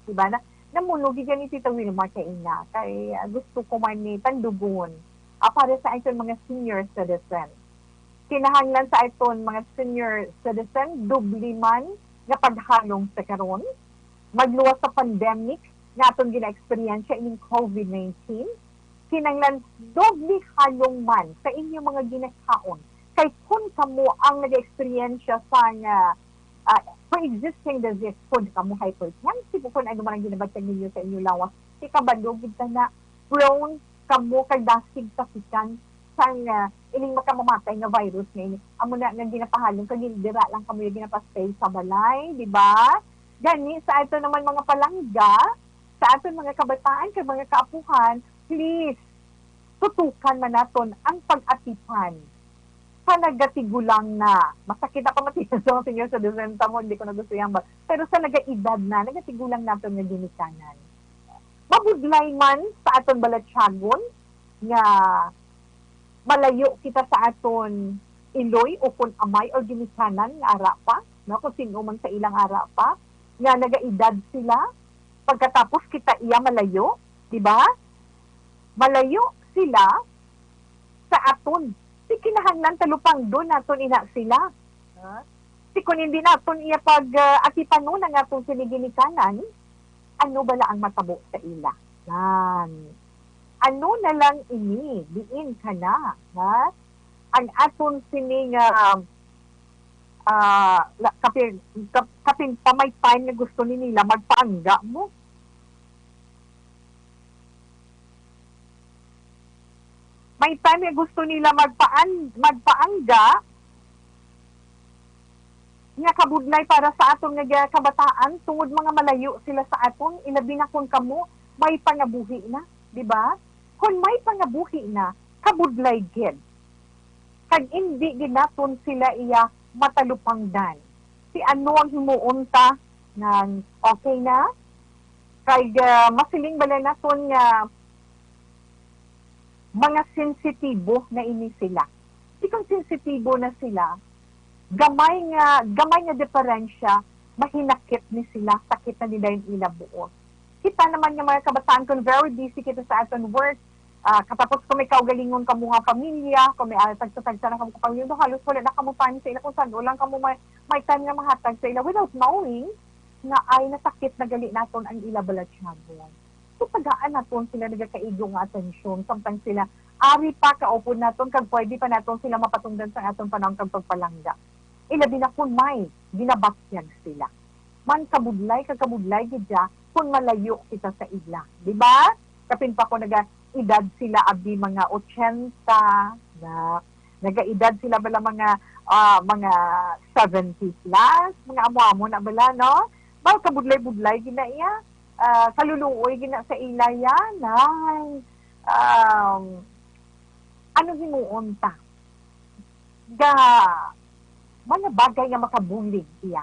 di ba, na, namuno gid ni Tita Wilma kaina, kay, ah, gusto ko man ni tandugon, ah, para sa aton mga senior citizen. Kinahanglan sa aton mga senior citizen, doble man nga paghalong sa karon, magluwas sa pandemic nga aton gina-eksperyensya ining covid nineteen. Kinahanglan doble halong man sa inyo mga ginakaon. Kay kun kamo ang nag-eksperyensya sa nga, ah, pre-existing disease, kun kamo hypertensive o kun ano man ang ginabatyag ninyo sa inyo lawas, ikabalo gid ka na prone kamo kag dasig sakitan sang, ah, ining makamamatay nga virus nga ini. Amo na nga ginapahalong kag dira lang kamo yung ginapastay sa balay, di ba? Gani, sa ato naman mga palangga, sa aton mga kabataan kag mga kaapuhan, please, tutukan man naton ang pag-atipan sa nagatigulang na. Masakit na pamatian sa mga senior citizen ta mo, hindi ko na gusto yan ba? Pero sa nagaedad na, nagatigulang naton nga ginikanan. Mabudlay man sa aton balatyagon nga malayo kita sa aton iloy o kun amay or ginikanan nga ara pa, no? Kung sino man sa ilang ara pa, nga nagaedad sila, pagkatapos kita iya malayo, di ba? Malayo sila sa aton. Di kinahanglan talupangdon naton ina sila. Ha? Di kun hindi naton iya pag, ah, atipanon ang aton sini ginikanan, ano bala ang matabo sa ila? Yan. Ano na lang ini? Diin ka na, ha? Ang aton sini nga, ah, la-, kapin-, kap-, kapin pa may time nga gusto ni nila magpaangga mo. May time nga gusto nila magpaan-, magpaangga, nga kabudlay para sa aton nga ga-, kabataan, tungod mga malayo sila sa aton, ilabi na kun kamo may pangabuhi na, di ba? Kun may pangabuhi na, kabudlay gid. Kag indi gid naton sila iya matalupangdan. Si ano ang himuon ta nga okay na? Kay, ah, masiling bala naton nga mga sensitibo na ini sila. Di kon sensitibo na sila, gamay nga, gamay nga diferensya, mahinakit ni sila, sakit na nila yung ila buot. Kita naman nga mga kabataan, kung very busy kita sa aton work, ah, katapos kung may kaugalingon kamo nga pamilya, kung may, ah, tagsa-tagsa na kamo kapamilya, halos wala na kamo time sa ila, kung saan lang kamo may, may time nga mahatag sa ila without knowing nga ay nasakit na gali naton ang ila balatyagon. So, tagaan naton sila nagakaigo nga atensyon, samtang sila ari pa kaupod naton, kag pwede pa naton sila mapatungdan sa aton panahon kag pagpalangga. Ilabi na kung may ginabatyag sila. Man kabudlay, kag kabudlay gid siya kung malayo kita sa ila. Di ba? Kapin pa ko naga-edad sila, abi, mga ochenta, na, naga-edad sila bala mga, ah, mga seventy plus, mga amo-amo na bala, no? Ba, kabudlay-budlay gid na iya, ah, kaluluoy gid na sa ila yan. Ay, um, ano himuon ta? Ga, mga bagay nga makabulig iya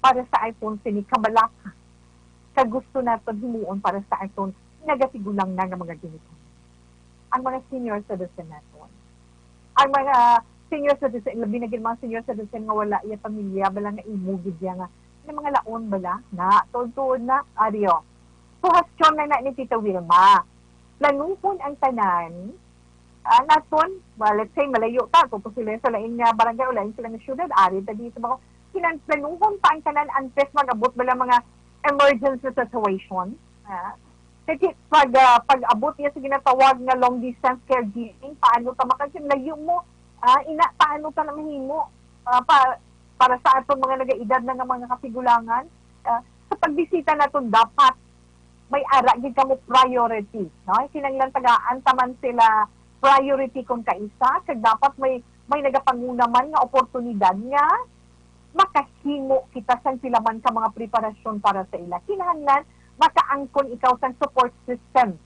para sa aton sini kabalaka. Kag gusto naton himuon para sa aton nagatigulang na nga mga ginikanan. Ang mga senior citizen naton. Ang mga senior citizen, labi na gid mga senior citizen nga wala iya pamilya, bala nga imo gid iya nga, nga mga laon bala, na, tuod-tuod na, ari, o. Suhestyon na na ni Tita Wilma. Planuhon ang tanan, ah, naton, well, let's say, malayo ta, kung sila sa lain nga barangay o lain sila nga syudad, ari ta dito ba? Kinahanglan planuhon pa ang tanan antes mag-abot bala mga emergency situation. Ah, kasi pag, ah, pag-abot niya sa ginatawag nga long distance caregiving, paano ta maka-, layo mo, ah, ina, paano ta na mahimo? Ah, pa-, para sa aton mga nagaedad na nga mga katigulangan, ah, sa pagbisita naton dapat may ara gid kamo priority, no? Kinahanglan tagaan ta man sila priority kon kaisa, kag dapat may, may nagapanguna man nga oportunidad nga makahimo kita sang pila man ka mga preparasyon para sa ila. Kinahanglan makaangkon ikaw sang support system.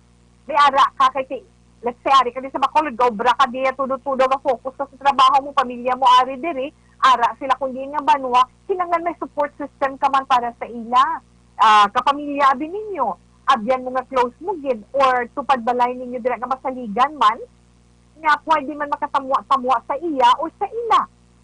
May ara ka kay ti-, let's say, ari ka di sa Bacolod, gaobra ka diya, tudo-tudo, ga-focus ka sa trabaho mo, pamilya mo, ari diri, ara sila kung diin nga banwa, kinahanglan may support system ka man para sa ila. Ah, kapamilya abi ninyo, abyan mo nga close mo gid, or tupad balay ninyo dira nga masaligan man, nga pwede man makatamwa-tamwa sa iya o sa ila.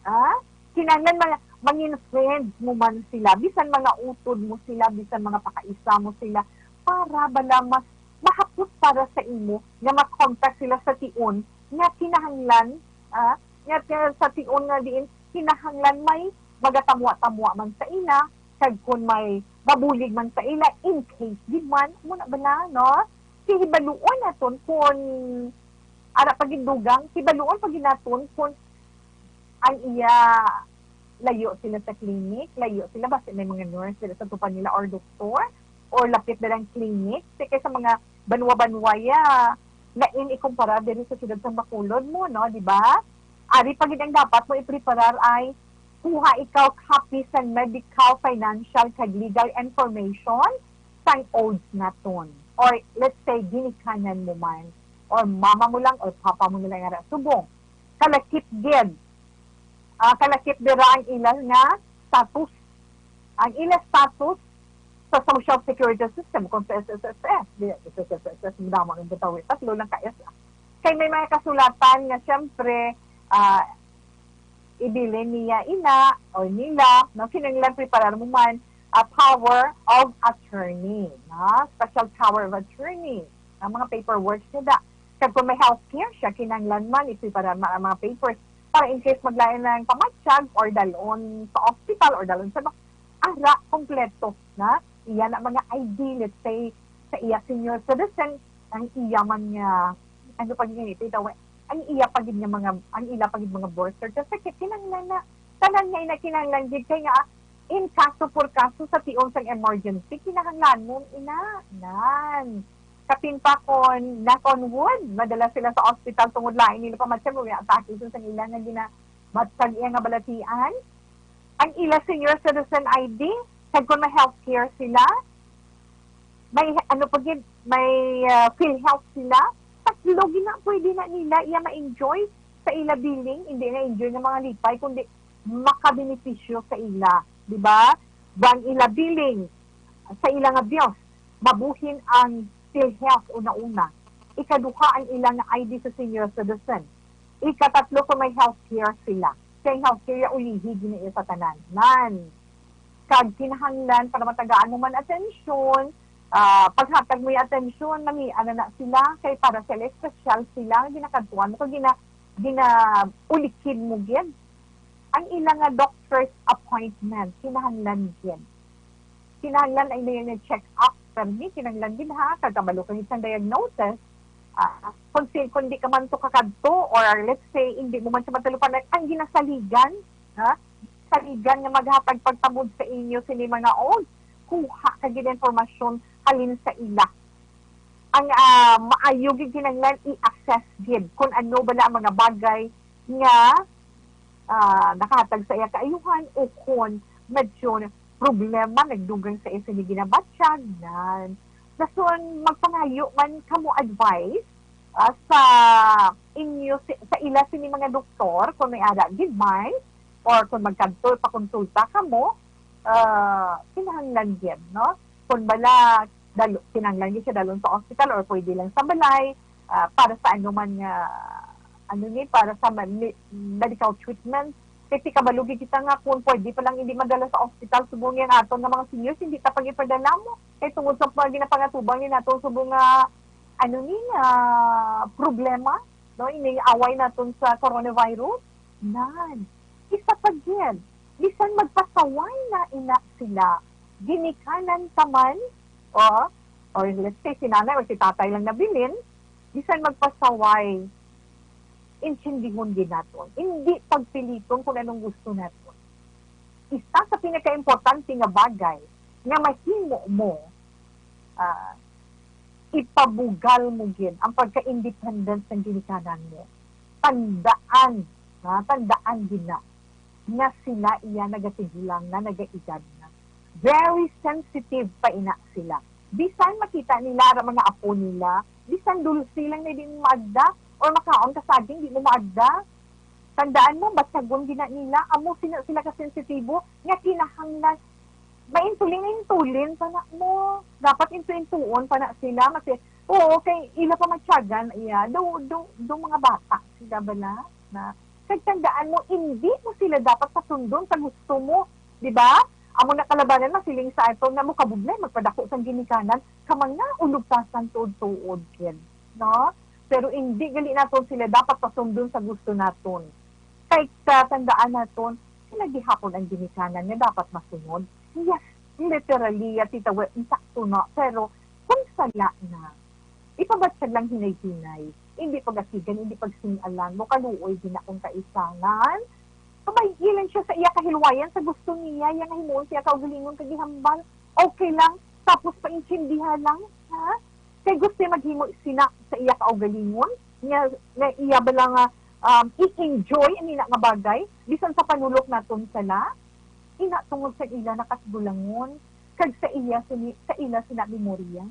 Ah? Kinahanglan man, mangin friends mo man sila, bisan mga utod mo sila, bisan mga pakaisa mo sila, para bala mas mahapot para sa imo nga ma-contact sila sa tion nga kinahanglan, ah, nga, nga sa tion nga diin kinahanglan may magatamwa-tamwa man sa ila, kag kon may mabulig man sa ila, in case gid man, mo na bala, no? Si hibaluon naton kon ara pa gid dugang, hibaluon pa gid naton kon ang iya layo sila sa clinic, layo sila, basi may mga nurse dira sa tupad nila or doktor, or lapit na lang clinic. Kay sa mga banwa-banwa, ya, lain ikumpara diri sa siyudad sang Bacolod mo, no, di ba? Ari pa gid ang dapat mo ipreparar ay kuha ikaw copy sang medical, financial, kag legal information sang olds naton. Or let's say, ginikanan mo man, or mama mo lang, or papa mo na lang ara subong. Kalakip gid. Ah, kalakip dira ang ila nga status. Ang ila status sa social security system, kung sa S S S S, di, S S S S, madamo ang bitaw, eh, tatlo lang ka S. Kay may mga kasulatan nga, siyempre, ah, ibilin niya ina o nila, no, kinahanglan preparar mo man a power of attorney, no? Special power of attorney, ang mga paperwork siya da. Kag kung may healthcare siya, kinahanglan man ipreparar man ang mga papers para in case maglain ang pamatyag or dalon sa hospital or dalon sa dok-, ara, kompleto na iya na mga I D, let's say, sa iya senior citizen, ang iya man nga, ano pa gid ito, ang iya pa gid nga mga, ang ila pa gid mga birth certificate, kinahanglan na, tanan nga ina kinahanglan gid kay nga, in kaso por kaso sa tion sang emergency, kinahanglan mo ina, nan. Kapin pa kon, knock on wood, madala sila sa ospital tungod lain nila pamatyag, o atake sa ila nga gina-, matag iya nga balatian. Ang ila senior citizen I D, kag kung may healthcare sila, may ano pa gid, may, ah, PhilHealth sila, tatlo gid na pwede na nila iya ma-enjoy sa ila billing, hindi na enjoy nga mga lipay, kundi makabenepisyo sa ila, di ba? Ang ila billing sa ila nga bills, mabuhin ang PhilHealth una-una. Ikaduha ang ila nga I D sa senior citizen. Ikatatlo kung may healthcare sila. Kay ang healthcare ya ulihi gid iya sa tanan. Nan. Kag kinahanglan para matagaan mo man atensyon, ah, paghatag mo yung atensyon, mami, ano na sila, kay para sila espesyal sila, ginakadtuan mo, kag gina-, ginaulikid mo gid. Ang ila nga doctor's appointment, kinahanglan gid. Kinahanglan ay may check-up permi, kinahanglan gid ha, kag kabalo ka gid sang diagnosis. Ah, kung si-, kung di ka man to kakadto, or let's say, hindi mo man siya matalupan, ang ginasaligan, ha? Saligan nga maghatag pagtamod sa inyo sini mga old, kuha ka gid informasyon halin sa ila. Ang, ah, maayo gid kinahanglan i-assess gid kung ano bala ang mga bagay nga, ah, nakahatag sa iya kaayuhan o kung medyo problema nagdugang sa iya sini ginabatyag, nan. Dason magpangayo man kamo advice, ah, sa inyo si-, sa ila sini mga doktor kung may ara gid man, or kung magkadto pakonsulta kamo, ah, kinahanglan gid, no? Kung bala dalo-, kinahanglan gid siya dalon sa ospital or pwede lang sa balay, ah, para sa ano man nga, ano ni, para sa ma-, me-, medical treatment. Kay ti kabalo gid kita nga kung pwede pa lang hindi madala sa ospital, subong yang aton nga mga seniors, hindi ta pag ipadala mo. Kay tungod sa mga ginapangatubang ni naton subong nga, ano ni, nga problema, no, ining away naton sa coronavirus, nan. Isa pa gid, bisan magpasaway na ina sila, ginikanan ka man, o, or let's say, si nanay or si tatay lang nabilin, bisan magpasaway, intindihon gid naton. Hindi pagpiliton kung anong gusto naton. Isa sa pinakaimportante nga bagay nga mahimo mo, ah, ipabugal mo gid ang pagka-independent sang ginikanan mo. Tandaan, ha, tandaan gid na nga sila iya nagatigulang na, nagaedad na. Very sensitive pa ina sila. Bisan makita nila ang mga apo nila, bisan dulce lang na di mo maagda, or makaon ka saging, di mo maagda. Tandaan mo, batyagon gina nila, amo sila, sila ka sensitibo, nga kinahanglan, maintulin-intulin pa na mo. Dapat intu-intuon pa na sila, kasi, oo, kay ila pa matyagan, iya, do, do, do mga bata sila bala, na, kag tandaan mo, hindi mo sila sila dapat pasundon sa gusto mo, di ba? Amo na kalabanan, masiling sa aton nga mo kabudlay magpadako sang ginikanan ka mga ulugtasan tuod-tuod, kid, no? Pero indi gali naton sila dapat pasundon sa gusto naton. Kay katandaan naton, sila gihapon ang ginikanan nga dapat masunod. Yes, literally, ya Tita Wet, insakto na. Pero kung sala na, ipabatyag lang hinay-hinay. Hindi pag-asigan, hindi pagsin-alan. Mo kaluoy din akong kaisangan. Pabay-i lang siya sa iya kahilwayan, sa gusto niya, yang himuon siya kaugalingon kag ihambal. Okay lang, tapos paintindihan lang, ha? Kay gusto niya maghimo sina sa iya kaugalingon, nga, nga iya bala nga, um, i-enjoy ang ina nga bagay, bisan sa panulok naton sala, ina tungod sa ila nakasigulangon, kag sa iya sini, sa ila sina memorya.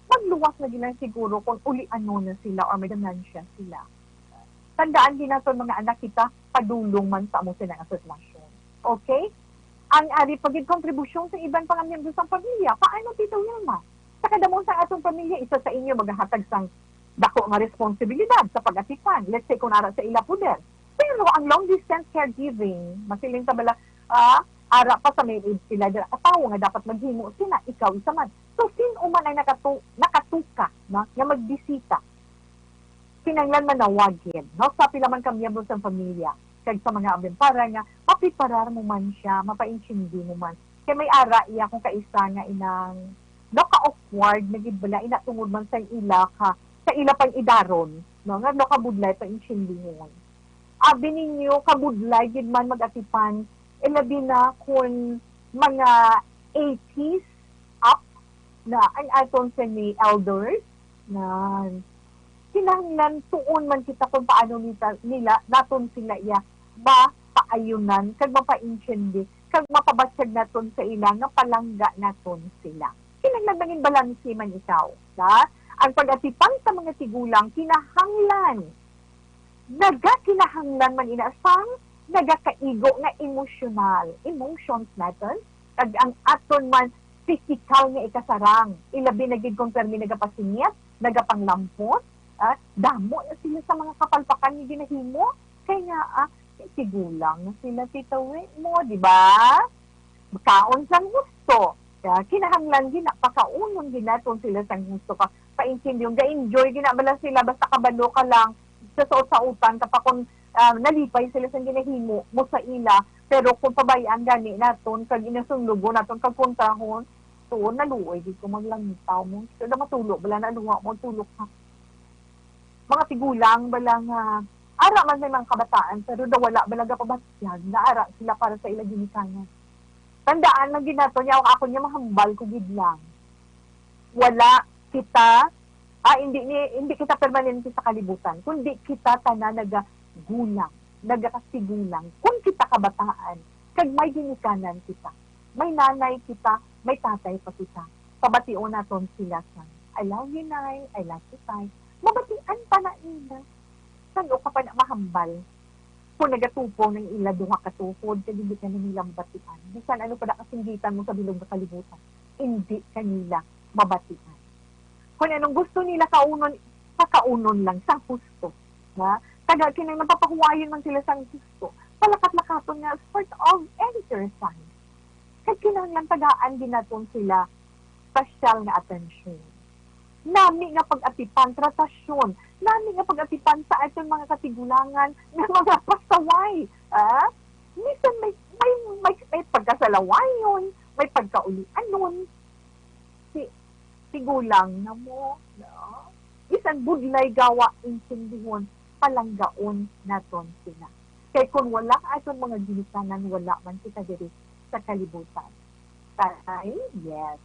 Magluwas na gid lang siguro kung ulianon na sila or may dementia sila. Tandaan din naton, mga anak, kita padulong man sa amo sila nga sitwasyon. Okay? Ang ari pa gid kontribusyon sa iban pa nga miyembro sang pamilya. Paano, Tita Wilma? Sa kadamo sa atong pamilya, isa sa inyo magahatag sang dako nga responsibilidad sa pag-atipan. Let's say, kung ara sa ila poder. Pero ang long distance caregiving, masiling ta bala, ah, ara pa sa may age sila dira katawo nga dapat maghimo sila, ikaw isa man. So, sin-o man ang nakatu-, nakatuka, no, nga magbisita, kinahanglan manawag gid, no, sa pila man ka miyembro sang pamilya, kag sa mga abyan para nga mapreparar mo man siya, mapaintindi mo man. Kay may ara iya kung kaisa nga inang naka-awkward na gid bala ina tungod man sa ila ka, sa ila pang idaron, no, nga nakabudlay pa intindihon. Abi ninyo, kabudlay gid man mag-atipan, ilabi na kun mga eighties up na ang aton sini elders, na kinahanglan tuon man kita kung paano nita, nila, naton sila iya mapaayunan kag mapaintindi kag mapabatyag naton sa ila nga palangga naton sila. Kinahanglan mangin balanse man ikaw, ha? Ang pag-atipan sa mga tigulang kinahanglan, nagakinahanglan man ina sang nagakaigo nga emosyonal, emotions naton, kag ang aton man pisikal nga ikasarang, ilabi na gid kung permi nagapasingit, nagapanglampos, ah, damo na sila sa mga kapalpakan nga ginahimo, kay nga, ah, tigulang na sila, Tita Wi, mo, di ba? Kaon sang husto. Kaya kinahanglan gina, pakaunon ginaton sila sang husto. Pa, paintindihon, ga-enjoy gina bala sila, basta kabalo ka lang sa saot-sautan, kapa kung, ah, nalipay sila sang ginahimo mo sa ila, pero kung pabay-an gani naton, kag inasunlugon naton, kag kontrahon, tuon, naluoy gid ko maglantaw mo. Pero matulo bala, naluha mo, tulo ka. Mga tigulang bala nga, ara man may mga kabataan, pero daw wala bala gapabatyag, nga ara sila para sa ila ginikanan. Tandaan lang gid nato niya, ako niya mahambal ko gid lang. Wala kita, ah, hindi ni, hindi kita permanente sa kalibutan, kundi kita tanan nagagulang, nagakasigulang. Kung kita kabataan, kag may ginikanan kita, may nanay kita, may tatay pa kita, pabation naton sila sa, "I love you, Nay. I love you, Tay." Mabatian pa na nila. San-o ka pa na mahambal? Kung nagatupo ng ila duha ka tuhod, kag hindi ka na nila mabatian. Bisan ano pa na kasinggitan mo sa bilog nga kalibutan, hindi ka nila mabatian. Kung anong gusto nila kaunon, pakaunon lang sa husto. Ha? Taga kinang napapahuwayon man sila sa husto. Palakat-lakaton nga sort of exercise. Kag kinahanglan tagaan din naton sila special nga atensyon. Nami nga pag-atipan, tratasyon. Nami nga pag-atipan sa aton mga katigulangan nga mga pasaway. Ah? Minsan may, may, may, may pagkasalawayon, may pagkaulianon. Si, tigulang na mo, no? Bisan budlay gawa, intindihon, palanggaon naton sila. Kay kung wala ang aton mga ginikanan, wala man kita diri sa kalibutan. Tatay, yes.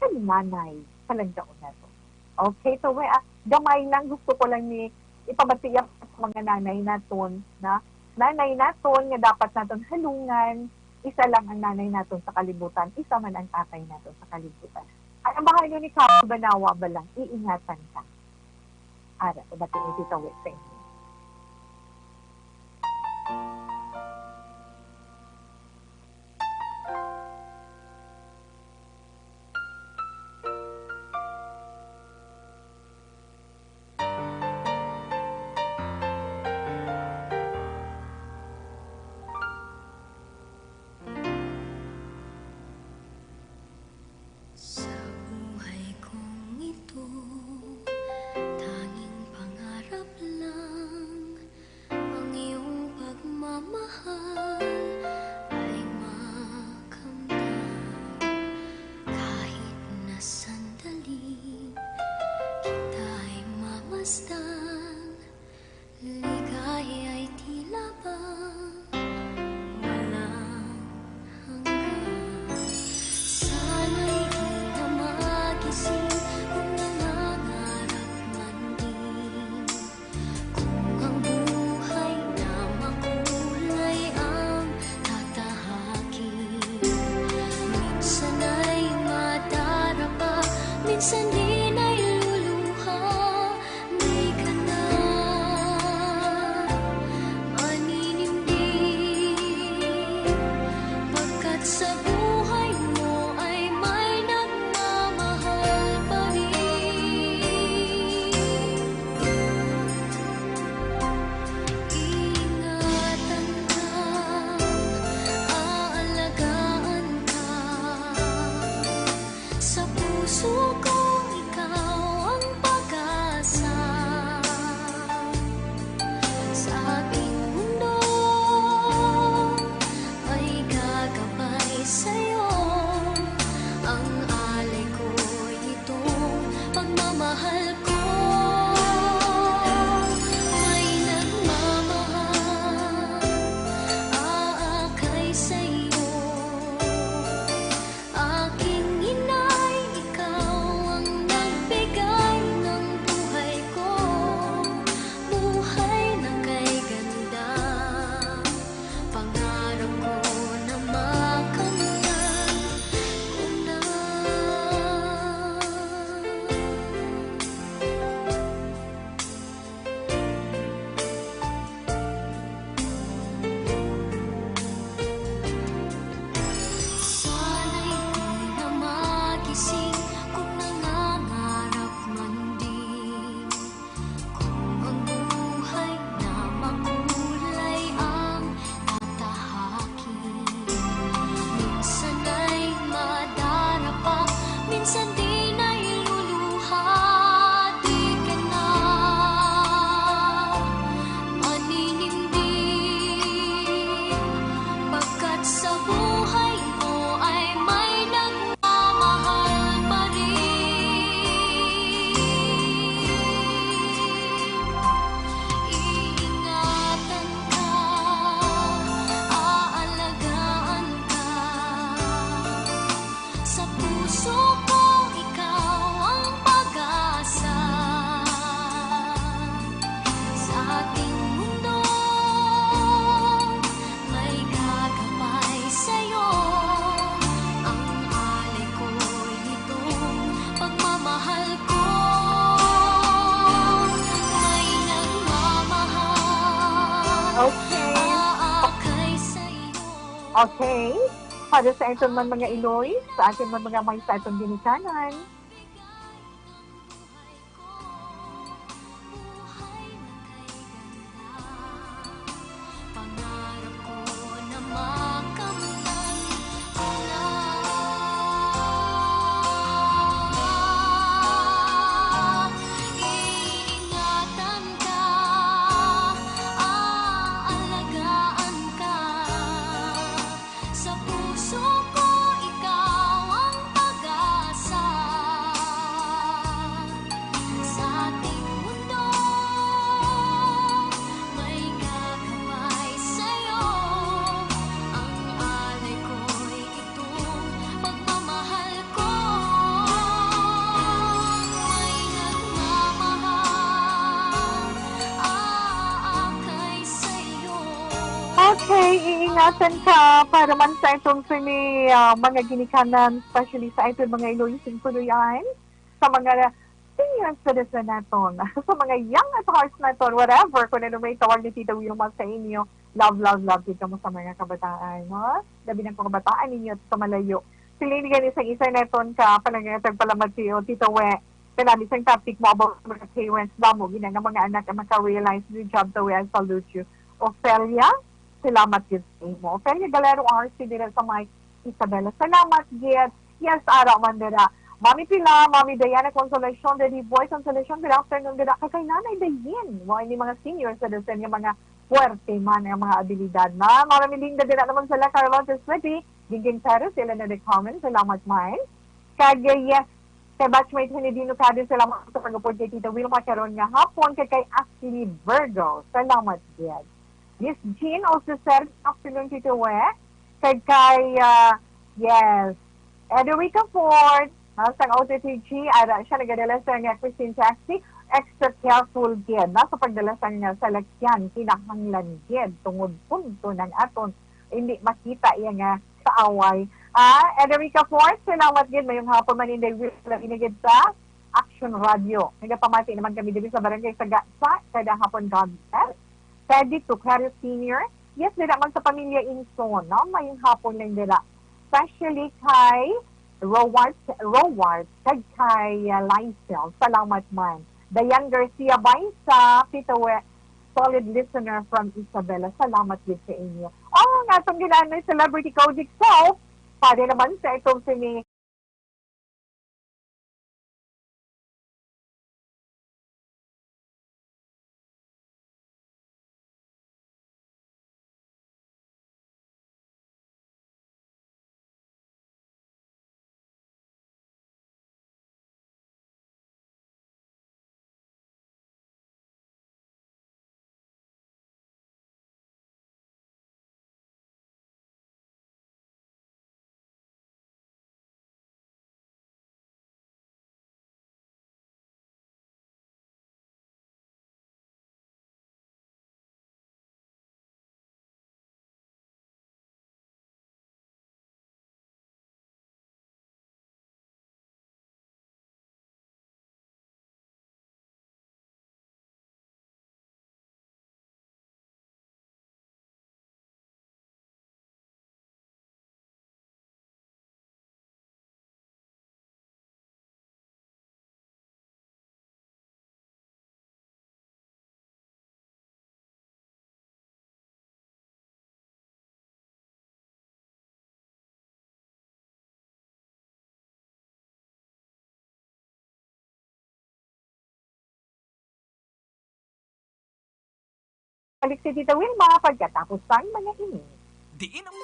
Kag nanay, palanggaon naton. Okay, so, we, ah, gamay lang, gusto ko lang ni ipabatiya sa mga nanay naton, na nanay naton nga dapat naton halungan, isa lang ang nanay naton sa kalibutan, isa man ang tatay naton sa kalibutan. Ang bahayon ni Cabo Banawa ba lang, iingatan ka. Ara, ubati ni Tita Wet sa inyo. mahal ay makamtan. Kahit na sandali kita'y mamasdan, ligaya'y tila bang walang hanggan. Sana'y di na magising kung nangangarap man din. Kung ang buhay na makulay ang tatahakin, minsan ay madarapa, minsan din ay luluha. Di ka na maninimdim, pagkat sa buhay mo ay may nagmamahal pa rin. Ingatan ka, aalagaan ka. Sa puso ko, ikaw ang pag-asa. Sa aking mundo, may gagabay sa'yo. Ang alay ko'y itong pagmamahal ko. May nagmamahal, aakay sa'yo. Aking inay, ikaw ang nagbigay ng buhay ko. Buhay na kay ganda, pangarap ko na makamtan ko na. Sana'y di na magising kung nangangarap man din. Kung ang buhay na makulay ang tatahakin, minsan ay madarapa, minsan din ay luluha. Di ka na maninimdim, pagkat sa buhay mo ay may nagmamahal pa rin. Iingatan ka, aalagaan ka. Sa puso ko, ikaw ang pag-asa. Sa ating mundo, may gagabay sa'yo. Ang alay ko'y itong pagmamahal ko. May nagmamahal, Okay. aakay sa'yo. Okay. Para sa aton man mga iloy, sa aton man mga may sa aton ginikanan. Pangarap ko na makamtan ko na. Iingatan ka, aalagaan ka. Sa puso ko, ikaw ang pag-asa. Sa ating mundo, may gagabay sa'yo. Ang alay ko'y itong pagmamahal ko. May nagmamahal, aakay sa'yo. Okay, iingatan ka para man sa itong sini, ah, mga ginikanan, especially sa itong mga iloy sing puloy-an, sa mga senior citizen naton, sa mga young at hearts naton, whatever, kung ano may tawag ni Tita Wilma sa inyo, love, love, love, gid kamo sa mga kabataan, no? Labi na kung kabataan ninyo sa malayo. Siling gani sang isa naton ka panagtagpalamat kayo, Tita We, kanami sang topic mo about sa mga parents, damo gina nga mga anak ang maka-realize ni job, Tita We, I salute you. Ofelia, salamat gid sa imo. Ofelia Galero R C dira sa may Isabela. Salamat gid. Yes, ara man dira. Mami Pilar, Mami Diana Consolacion, Daddy Boy Consolacion, good afternoon dira. Kay, kay Nanay Dayin, mo ini mga senior citizen nga mga puwerte man ang mga abilidad na. Ma'am Melinda, dira naman sila, Carlos Eswiti, Gingging Perez, Elena de Carmen, salamat man. Kag, eh, yes, kay batchmate Henedino Cadiz, salamat sa pag-upod kay Tita Wilma karon nga hapon, kag kay Ashley Virgo, salamat gid. Miss Jean Alceser, good afternoon, Tita We. Kag kay, ah, yes, Ederica Ford, ah, sang O T T G, ara siya nagadala sa nga Christine Taxi, extra careful gid, no, sa pagdala sa nga salakyan, kinahanglan gid, tungod punto ng aton, hindi makita iya nga kaaway. Ah, Ederica Ford, salamat gid, mayong hapon man, Inday Will, labi na gid sa Action Radio. Nagapamati naman kami diri sa Barangay Sagasa, kada hapon, God bless. Teddy Tucario Senior. Yes, dira man sa pamilya Inson, no? Mayong hapon lang dira. Especially kay Rowart, Rowart, kag kay, uh, Lysel. Salamat man. Dayan Garcia Baisa, Pitawe, solid listener from Isabela. Salamat gid sa inyo. Oh, nga atong ginanay celebrity Kojic Self. Pwede naman sa itong sini Balik si Tita Wilma pagkatapos sang mga ini. Diin ang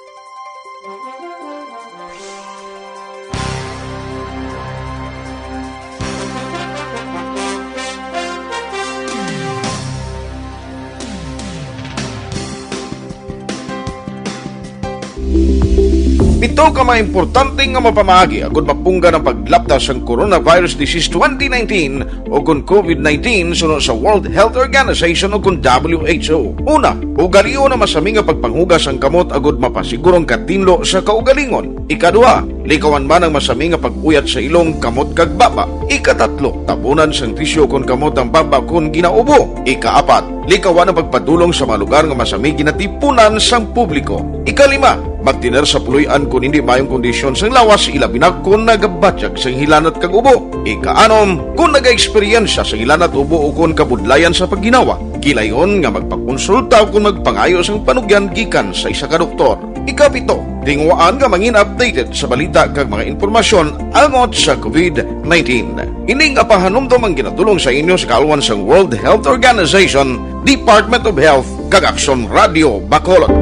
Pito ka mga importante nga mapamaagi agud mapunggan ang paglapta sang coronavirus disease twenty nineteen o kon COVID nineteen suno sa World Health Organization o kon W H O. Una, ugalion ang masami nga pagpanghugas ang kamot agud mapasiguro ang katinlo sa kaugalingon. Ikaduha, likawan man ang masami nga pag-uyat sa ilong, kamot kag baba. Ikatatlo, tabunan sang tisyu kon kamot ang baba kon ginaubo. Ikaapat, likawan ang pagpadulong sa mga lugar nga masami ginatipunan sang publiko. Ikalima, magtener sa puloy-an kon hindi maayong kondisyon sang lawas, ilabi na kon nagabatyag sang hilanat kag ubo. Ikaanom, kon nagaeksperyensya sang hilanat, ubo, o kon kabudlayan sa pagginawa, gilayon nga magpakonsulta o kon magpangayo sang panugyan gikan sa isa ka doktor. Ikapito, tinguhaan nga mangin updated sa balita kag mga impormasyon angot sa COVID nineteen. Ini nga pahanumdom ang ginadulong sa inyo sa kaalwan sang World Health Organization, Department of Health, kag Aksyon Radio Bacolod.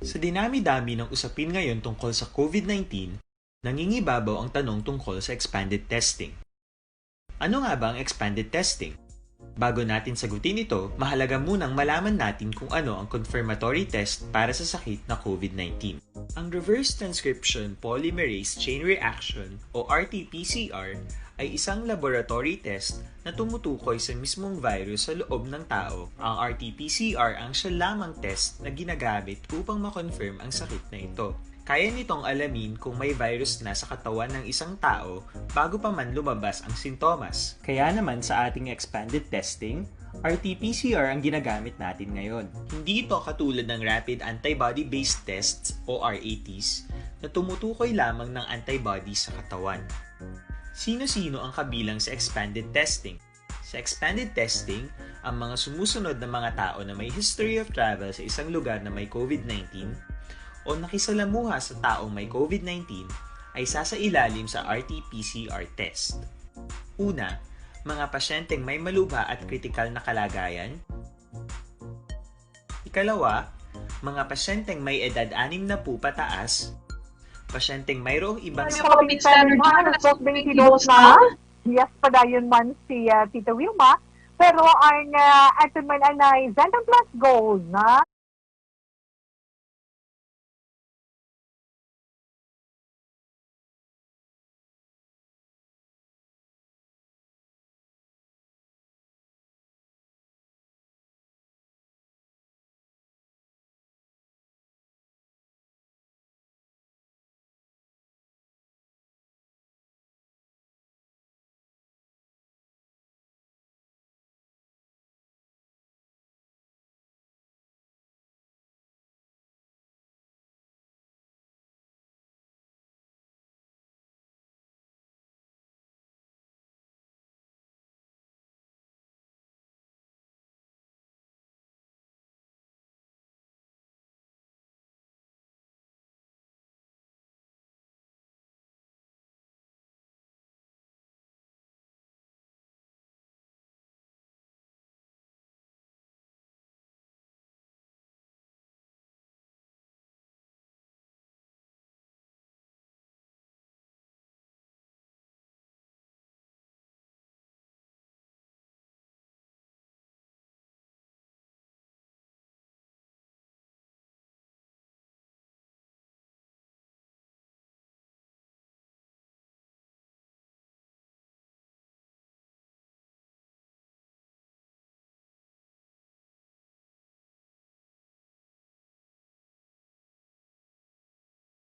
Sa dinami-dami ng usapin ngayon tungkol sa COVID nineteen, nangingibabaw ang tanong tungkol sa expanded testing. Ano nga ba ang expanded testing? Bago natin sagutin ito, mahalaga munang malaman natin kung ano ang confirmatory test para sa sakit na COVID nineteen. Ang reverse transcription polymerase chain reaction o R T P C R ay isang laboratory test na tumutukoy sa mismong virus sa loob ng tao. Ang R T P C R ang siya lamang test na ginagamit upang ma-confirm ang sakit na ito. Kaya nitong alamin kung may virus na sa katawan ng isang tao bago pa man lumabas ang sintomas. Kaya naman sa ating expanded testing, R T P C R ang ginagamit natin ngayon. Hindi ito katulad ng rapid antibody-based tests o R A Ts na tumutukoy lamang ng antibody sa katawan. Sino-sino ang kabilang sa expanded testing? Sa expanded testing, ang mga sumusunod na mga tao na may history of travel sa isang lugar na may COVID nineteen o nakisalamuha sa taong may COVID nineteen ay sasailalim sa R T P C R test. Una, Mga pasyenteng may malubha at kritikal na kalagayan. Ikalawa, mga pasyenteng may edad anim na po pataas, pasyenteng mayroong ibang Ano sa yung kapitan? Ano, Doc, twenty dose na? Yes, padayon man si, ah, Tita Wilma. Pero ang, ah, ato man anay Xanthone Plus Gold na.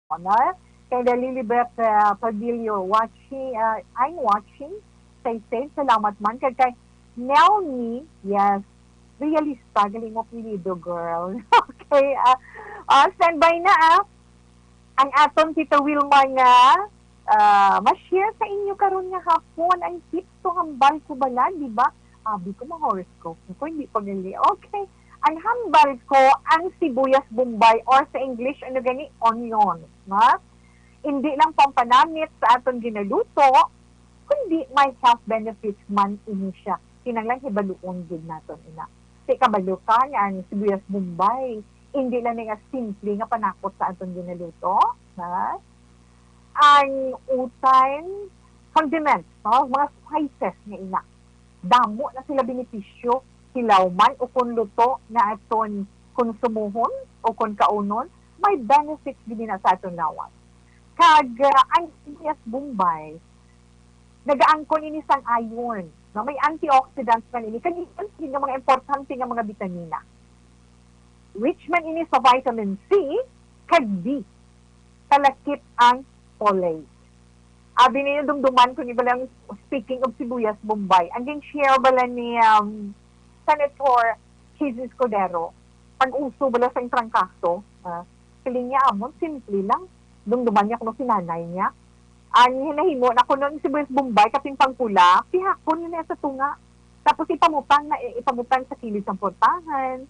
Honor. Kay Lilibet, ah, Padillo, watching, ah, I'm watching. Stay safe. Salamat man. Kay, kay Nelmi, yes. Realista, galing mo apelyido, girl. Okay, ah, ah, standby na, ah. Ang aton Tita Wilma nga, ah, ma-share sa inyo karon nga hapon ang tips to hambal ko bala, di ba? Abi ko, ma-horoscope ko, hindi pa gali. Okay. Ang hambal ko, ang sibuyas Bombay, or sa English, ano gani, onion, ha? Hindi lang pampanamit sa aton ginaluto, kundi may health benefits man ini siya. Kinahanglan hibaluon gid naton ina. Kay kabalo ka nga ang sibuyas Bombay, hindi lang nga simple nga panakot sa aton ginaluto, ha? Ang utan, condiments, no? Mga spices nga ina. Damo na sila benepisyo, hilaw man o kon luto nga aton konsumuhon o kon kaunon, may benefits gid na sa aton lawas. Kag, ah, ang sibuyas Bombay, nagaangkon ini sang iron, no? May antioxidants man ini, kag iban gid nga mga importante nga mga bitamina. Rich man ini sa vitamin C kag D. Kalakip ang folate. Abi ninyo, dumduman ko ni bala ang, speaking of sibuyas Bombay, ang gin-share bala ni, um, Senator Chiz Escudero, pag-uso bala sa trangkaso, ah, siling niya, "Amon, simple lang." Dumduman niya kuno si nanay niya. Ang hinahimo na kuno ang sibuyas Bombay, kapin pangpula, pihakon niya sa tunga. Tapos ipamutang na, ipamutang sa kilid sang portahan,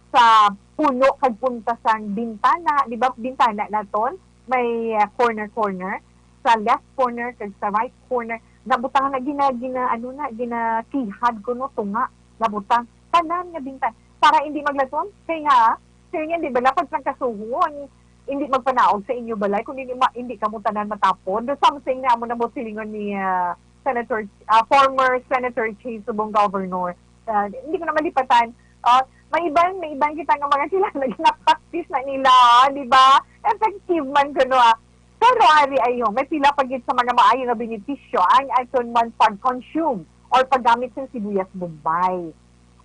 sa puno kag punta sang bintana, di ba, bintana naton, may, ah, corner-corner, sa left corner kag sa right corner, nabutang na gina-, gina-, ano na, ginakihad kuno tunga, nabutang, tanan nga bintana, para hindi maglason, kay nga, kay nga, di ba, dapat nagkasuhon, hindi magpanaog sa inyo balay, kung hindi ma-, hindi kamo tanan matapod, something na amo na mo silingon ni, ah, Senator, ah, former Senator Chiz Subong Governor. Ah, hindi ko na malipatan. Ah, may iban, may iban kita nga mga kilala, gina-practice na nila, di ba? Effective man kuno, ah. Pero ari ayo, may pila pa gid sa mga maayo nga benepisyo ang aton man pag-consume or paggamit sa sibuyas Bombay.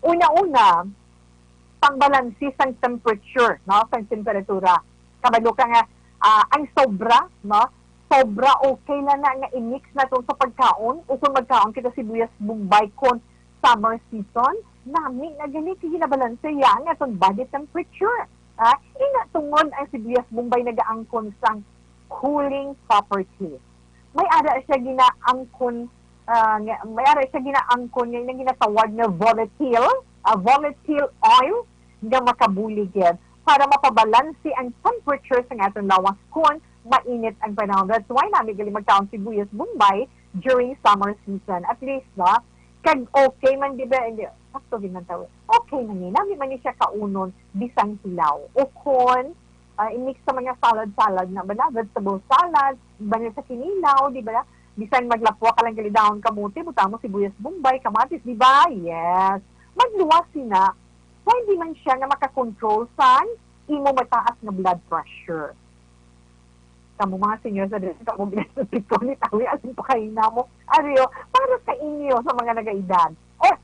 Una-una, pangbalanse sang temperature, no, sang temperatura. Kabalo ka nga, ah, ang sobra, no, sobra okay lang na nga i-mix naton sa pagkaon, o kung magkaon kita sibuyas Bombay kon summer season, nami na gani kay ginabalanseya ang aton body temperature. Ha? Ina tungod ang sibuyas Bombay nagaangkon sang cooling properties. May ara siya ginaangkon, ah, nga, may ara siya ginaangkon nga, nga ginatawag nga volatile, ah, volatile oil nga makabulig gid para mapabalanse ang temperature sa aton lawas kon mainit ang panahon. That's why nami gali magkaon sibuyas Bombay during summer season. At least, no, Kag okay man, di ba? Hindi, sakto gid man tawo. Okay man ni. Nami man ni siya kaunon, bisan hilaw. O kon, ah, i-mix sa mga salad-salad na ba na? Vegetable salad, ba niya sa kinilaw, di ba? Bisan maglapwa ka lang gali dahon kamote, butang mo sibuyas bombay, kamatis, di ba? Yes. Magluwas sina. Pwede man siya nga makakontrol sang imo mataas nga blood pressure. Kamo mga senior sa diri, kamo ginasupit ko ni tawi, asin pa kayo na mo. Ariyo, para sa inyo, sa mga nagaedad. Or,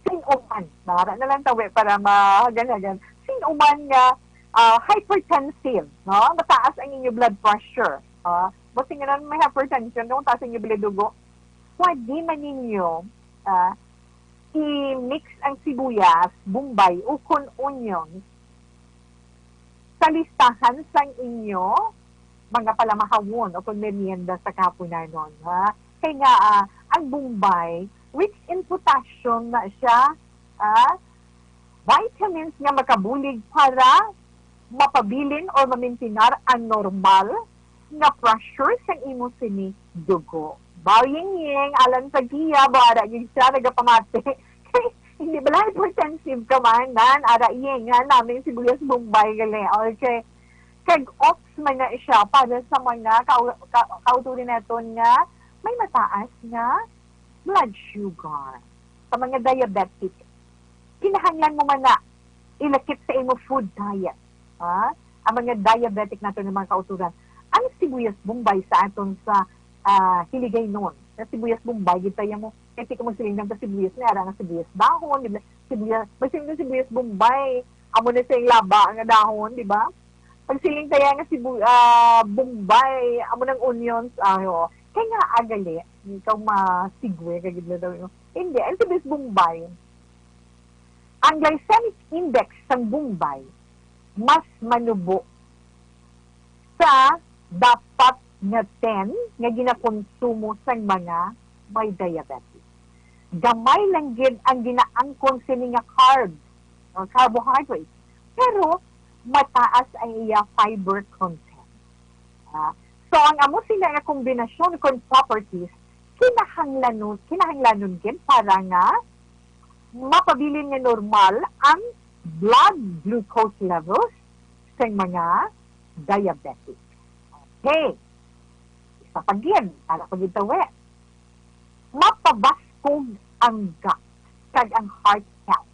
sin-o man, mara na lang tawi para mahagan-hagan. Sin-o man nga ah, hypertensive, no? Mataas ang inyo blood pressure. Ah, basi nga may hypertension, kung taas ang inyo blood dugo, pwede man ninyo ah, i-mix ang sibuyas, bombay, o kon onions sa listahan sang inyo mga palamahawon o kon merienda sa kahaponanon, ha? Kay nga, ah, ang bombay, rich in potassium na siya, ah, vitamins nga makabulig para mapabilin or mamintinar ang normal nga pressure sang imo sini dugo. Baw, Ying Ying, alang sa giya, baw, ara gyud siya nagapamati. Hindi bala hypertensive ka man, nan, ara, Ying, nga namin sibuyas bombay, gali. Okay. Kag ox man na siya para sa mga ka-, ka-, kauturin naton nga may mataas nga blood sugar. Sa mga diabetic, kinahanglan mo man na ilakip sa imo food diet, ha? Ang mga diabetic nato nga mga kauturan, ang sibuyas bombay sa aton sa, ah, hiligaynon. Sa sibuyas bombay, gid tayo mo, kay di ko magsiling lang sa sibuyas, may ara nga sibuyas dahon, di ba? Sibuyas, may siling sibuyas bombay, amo na sa laba nga dahon, di ba? Pagsiling tayo nga sibu-, ah, bombay, amo nang onions, ayo. Kay nga, agali, ikaw masigwe, kay gid na daw, no? Hindi, ang sibuyas bombay, ang glycemic index sang bombay mas manubo sa dapat nga ten nga ginakonsumo sang mga may diabetes. Gamay lang gid ang ginaangkon sini nga carbs or carbohydrates, pero mataas ang iya fiber content. Ah, so, ang amo sila nga kombinasyon kon properties kinahanglanon, kinahanglanon gid para nga mapabilin nga normal ang blood glucose levels sa mga diabetic. Okay. Isa pa gid, para pa gid tawi. Mapabaskog ang gut kag ang heart health.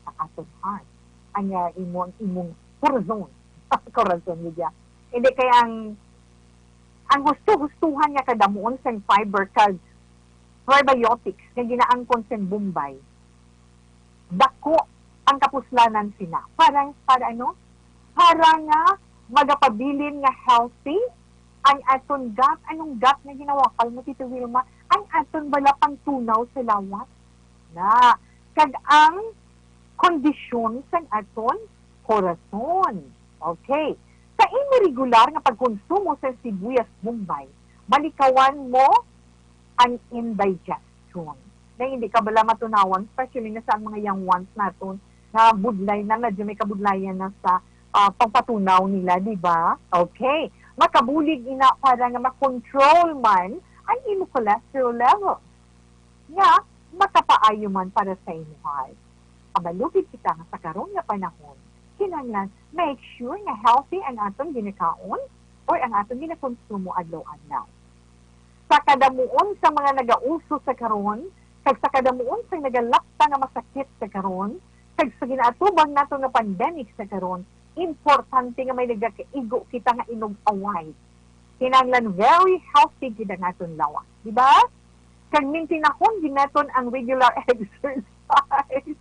Sa aton heart, ang, ah, imo, ang imong corazon. Corazon, gid ya. Hindi kay ang, ang husto-hustuhan nga kadamuon sang fiber kag prebiotics nga ginaangkon sang bombay, dako ang kapuslanan sina. Para, para ano? Para nga magapabilin nga healthy ang aton gut. Anong gut nga ginawakal mo, Tito Wilma? Ang aton bala pangtunaw sa lawas na. Kag ang kondisyon sang aton korason. Okay. Sa imo regular nga pagkonsumo sa sibuyas bombay, malikawan mo ang indigestion. Na hindi ka bala matunawan, especially na sa mga young ones naton, nga budlay na, medyo may kabudlayan na sa, ah, pagpatunaw nila, di ba? Okay. Makabulig ina para nga makontrol man ang imo cholesterol level, nga makapaayo man para sa imo heart. Kabalo gid kita nga sa karon nga panahon, kinahanglan make sure nga healthy ang aton ginakaon or ang aton ginakonsumo adlaw-adlaw. Sa kadamuon sa mga nagauso sa karon, kag sa kadamuon sa nagalapta nga masakit sa karon, kag sa ginaatubang nato nga pandemic sa karon, importante nga may nagakaigo kita nga inugaway. Kinahanglan very healthy gid ang aton lawas, di ba? Kag mintinahon gid naton ang regular exercise.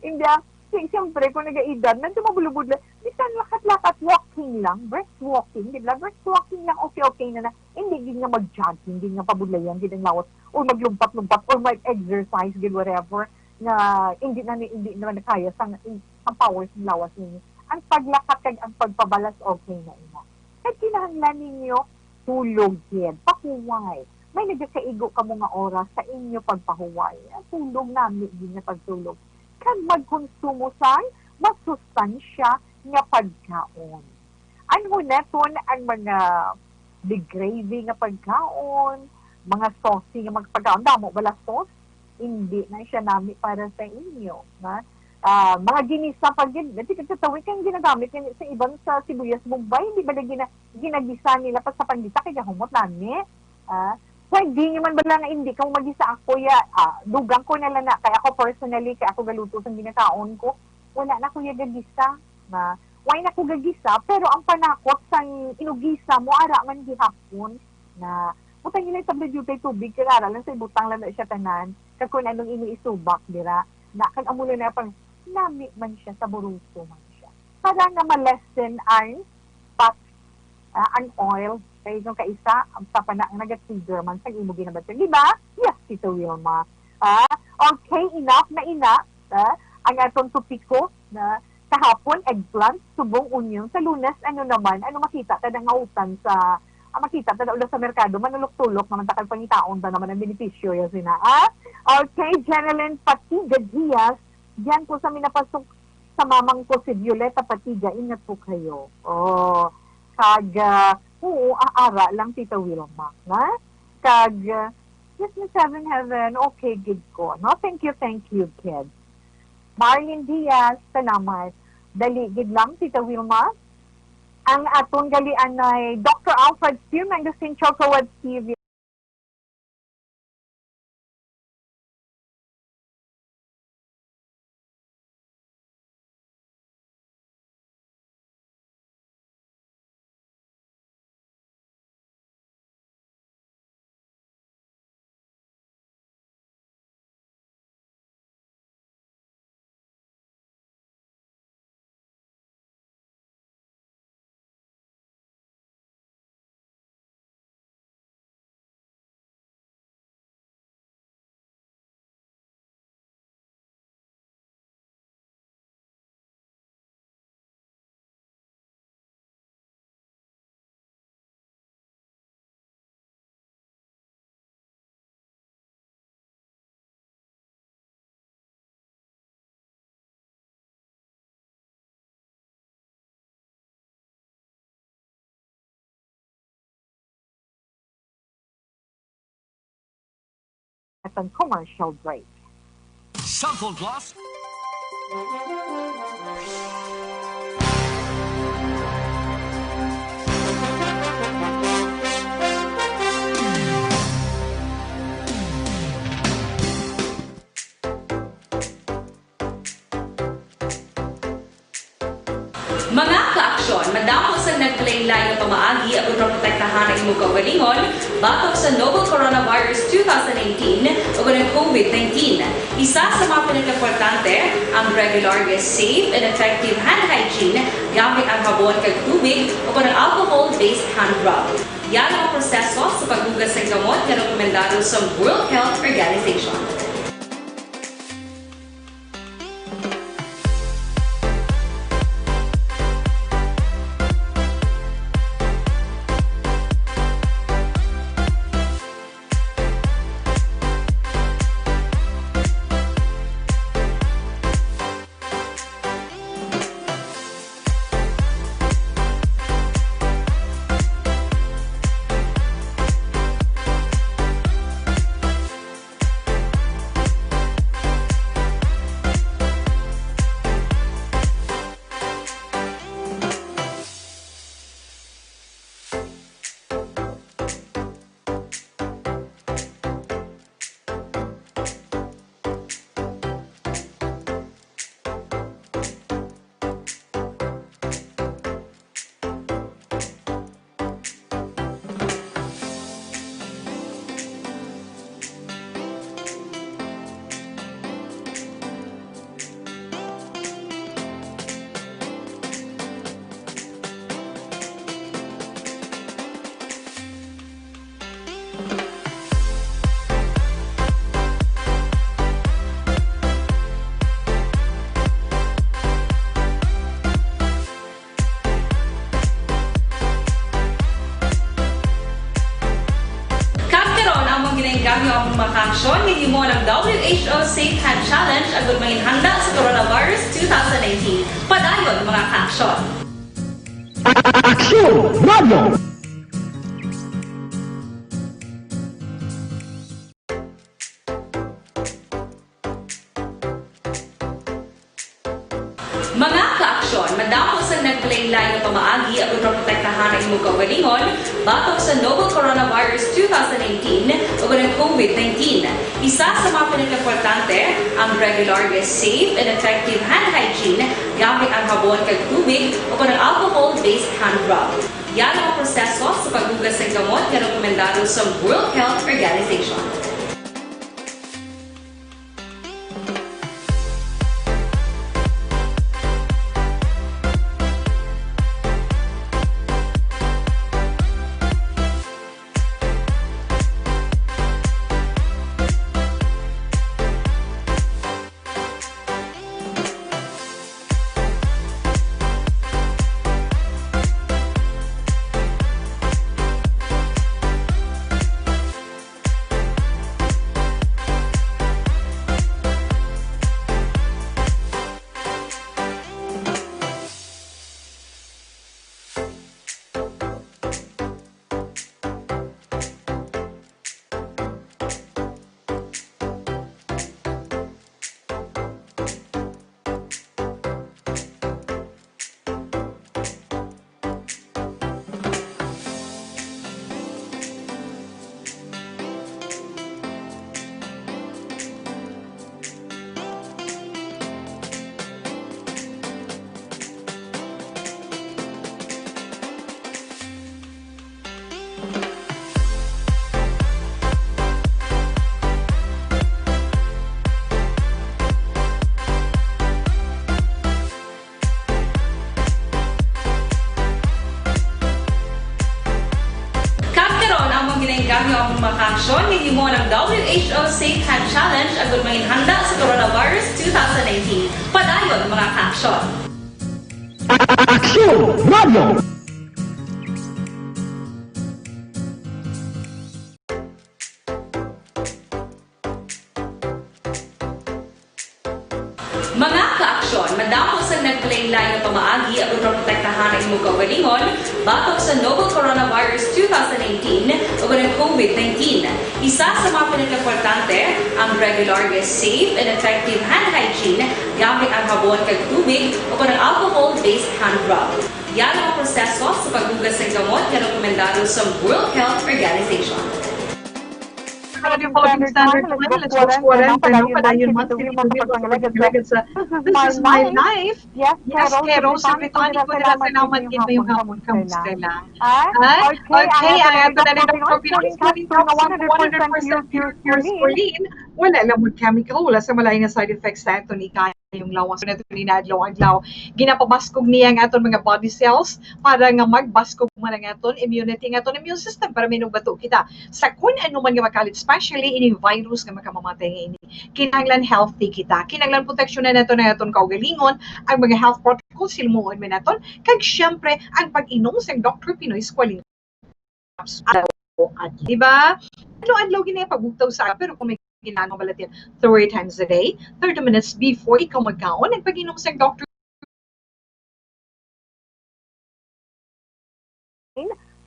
Hindi, ah, si-, siyempre, kung nag-aedad, medyo mabulubod lang. Bisan lakat-lakat, walking lang, brisk walking, di ba? Brisk walking lang, okay-okay na na. Hindi gid nga mag-jogging, gid nga pabudlayan, gid ang lawas, or maglumpat-lumpat, or mag-exercise, gid whatever, nga hindi na ni, hindi naman na kaya sang, sang powers ng lawas ninyo. Ang paglakat kag ang pagpabalas, okay na ina. Kag kinahanglan ninyo tulog gid, pahuway. May nagakaigo kamo nga oras sa inyo pagpahuway. Ang tulog, nami gid nga pagtulog. Kag magkonsumo sang masustansya nga pagkaon. Anhonaton ang mga big gravy nga pagkaon, mga saucy nga mga pagkaon. Damo bala sauce? Hindi na siya nami para sa inyo, na, ah, mga ginisa pa gid. Dati kagkatawi kay ginagamit gani sa iban sa sibuyas bombay, di ba na gina-, ginagisa nila pa sa panggisa kay gahumot lami? Ah, pwede nyo man bala nga hindi ka magisa ako ya, ah, dugang ko na lang na, kay ako personally, kay ako galuto sang ginakaon ko, wala na ko ya gagisa, na, why na ko gagisa, pero ang panakot sang inugisa mo, ara man gihapon, na, butang nila sa tubig, kay ara lang sa ibutang lang na siya tanan, kag kung anong inyo isubak, dira, na, kag amo lang na pang, nami man siya, saboroso man siya. Para nga ma-lessen ang fat, ah, ang oil. Kay kung kaisa, ang sa pana-, ang naga-trigger man sa imo ginabatyag. Di ba? Yes, Tito Wilma. Ah, okay, enough na ina. Ah, ang atong topiko na kahapon, eggplant, subong, onion. Sa Lunes, ano naman? Ano makita ta nga utan sa, ah, makita ta na ulo sa merkado, manulok-tulok naman ta kag pangitaon ta naman ang benepisyo, yan sina. Ah? Okay, Jeneline Patiga Diaz, diyan po sa minapasok sa mamang ko si Violeta Patiga, ingat po kayo. Oh, kag, ah, oo, aara lang, Tita Wilma, na? Kag, ah, yes, Miss Heaven, Heaven, okay, gid ko. No, thank you, thank you, kid. Marlene Diaz, salamat. Dali, gid lang, Tita Wilma. Ang aton gali anay, Doctor Alfred Q, Mangosteen Choco Web T V. At ang commercial break. Sample Plus. Mga ka-aksyon, madamo sang naglain-lain nga pamaagi aron maprotektahan ang imo kaugalingon batok sa novel coronavirus two thousand nineteen o ang COVID nineteen. Isa sa mga pinakaimportante ang regular nga safe and effective hand hygiene gamit ang habon kag tubig o ang alcohol-based hand rub. Yara ang proseso sa paghugas sang kamot nga rekomendado sa World Health Organization. Kag karon, amon ginainggangyo ang mga kaaksyon nga gihimo ng W H O Safe Hand Challenge agud manginhanda sa coronavirus two thousand nineteen. Padayon, mga kaaksyon! Aksyon! Radyo! Mga kaaksyon, madamo sang naglain-lain nga pamaagi agud maprotektahan ang imong kaugalingon batok sa novel coronavirus two thousand nineteen ug ang COVID nineteen. Isa sa mga pinakaimportante, ang regular nga safe and effective hand hygiene gamit ang habon kag tubig o kon ang alcohol-based hand rub. Yan ang proseso sa paghugas sang kamot nga rekomendado sa World Health Organization. Kag karon, amon ginaengganyo ang mga kaaksyon nga gihimo ng W H O Safe Hand Challenge agud manginhanda sa coronavirus two thousand nineteen. Padayon, mga kaaksyon. Aksyon Radio! Mga kaaksyon, madamo sang naglain-lain nga pamaagi agud maprotektahan ang imong kaugalingon batok sa novel coronavirus two thousand nineteen ug ang COVID nineteen. Isa sa mga pinakaimportante, ang regular nga safe and effective hand hygiene gamit ang habon kag tubig o kon ang alcohol-based hand rub. Yan ang proseso sa paghugas sang kamot nga rekomendado sa World Health Organization. Audio Standard One, alas dos forty, Padayon Monthly, Padayon Monthly, This is My Life. Yes, Kay Rose Britonico, salamat gid, mayong hapon. Kamusta lang? Ay, okay, ang ato na ni Doctor Pinoy, one hundred percent pure, pure, pure, pure. Wala lang mo chemical, wala sa malain nga side effects sa aton ika- yung lawas na ito ni adlaw-adlaw. Ginapabaskog niya ang aton mga body cells para nga magbaskog man ang aton immunity, ang aton immune system para minugbato kita sa kun ano man nga makalit, especially ini virus nga makamamatay nga ini. Kinahanglan healthy kita. Kinahanglan proteksyonan naton ang aton kaugalingon, ang mga health protocols, hilmuon man naton, kag syempre ang pag-inom sang Doctor Pinoy Squalene. Adlaw, adlaw. Di ba? Adlaw-adlaw gini ang pagbugtaw sa, pero kung may ginagawa mo balatian three times a day, thirty minutes before ikaw magkaon, nagpag-inom sa doctor.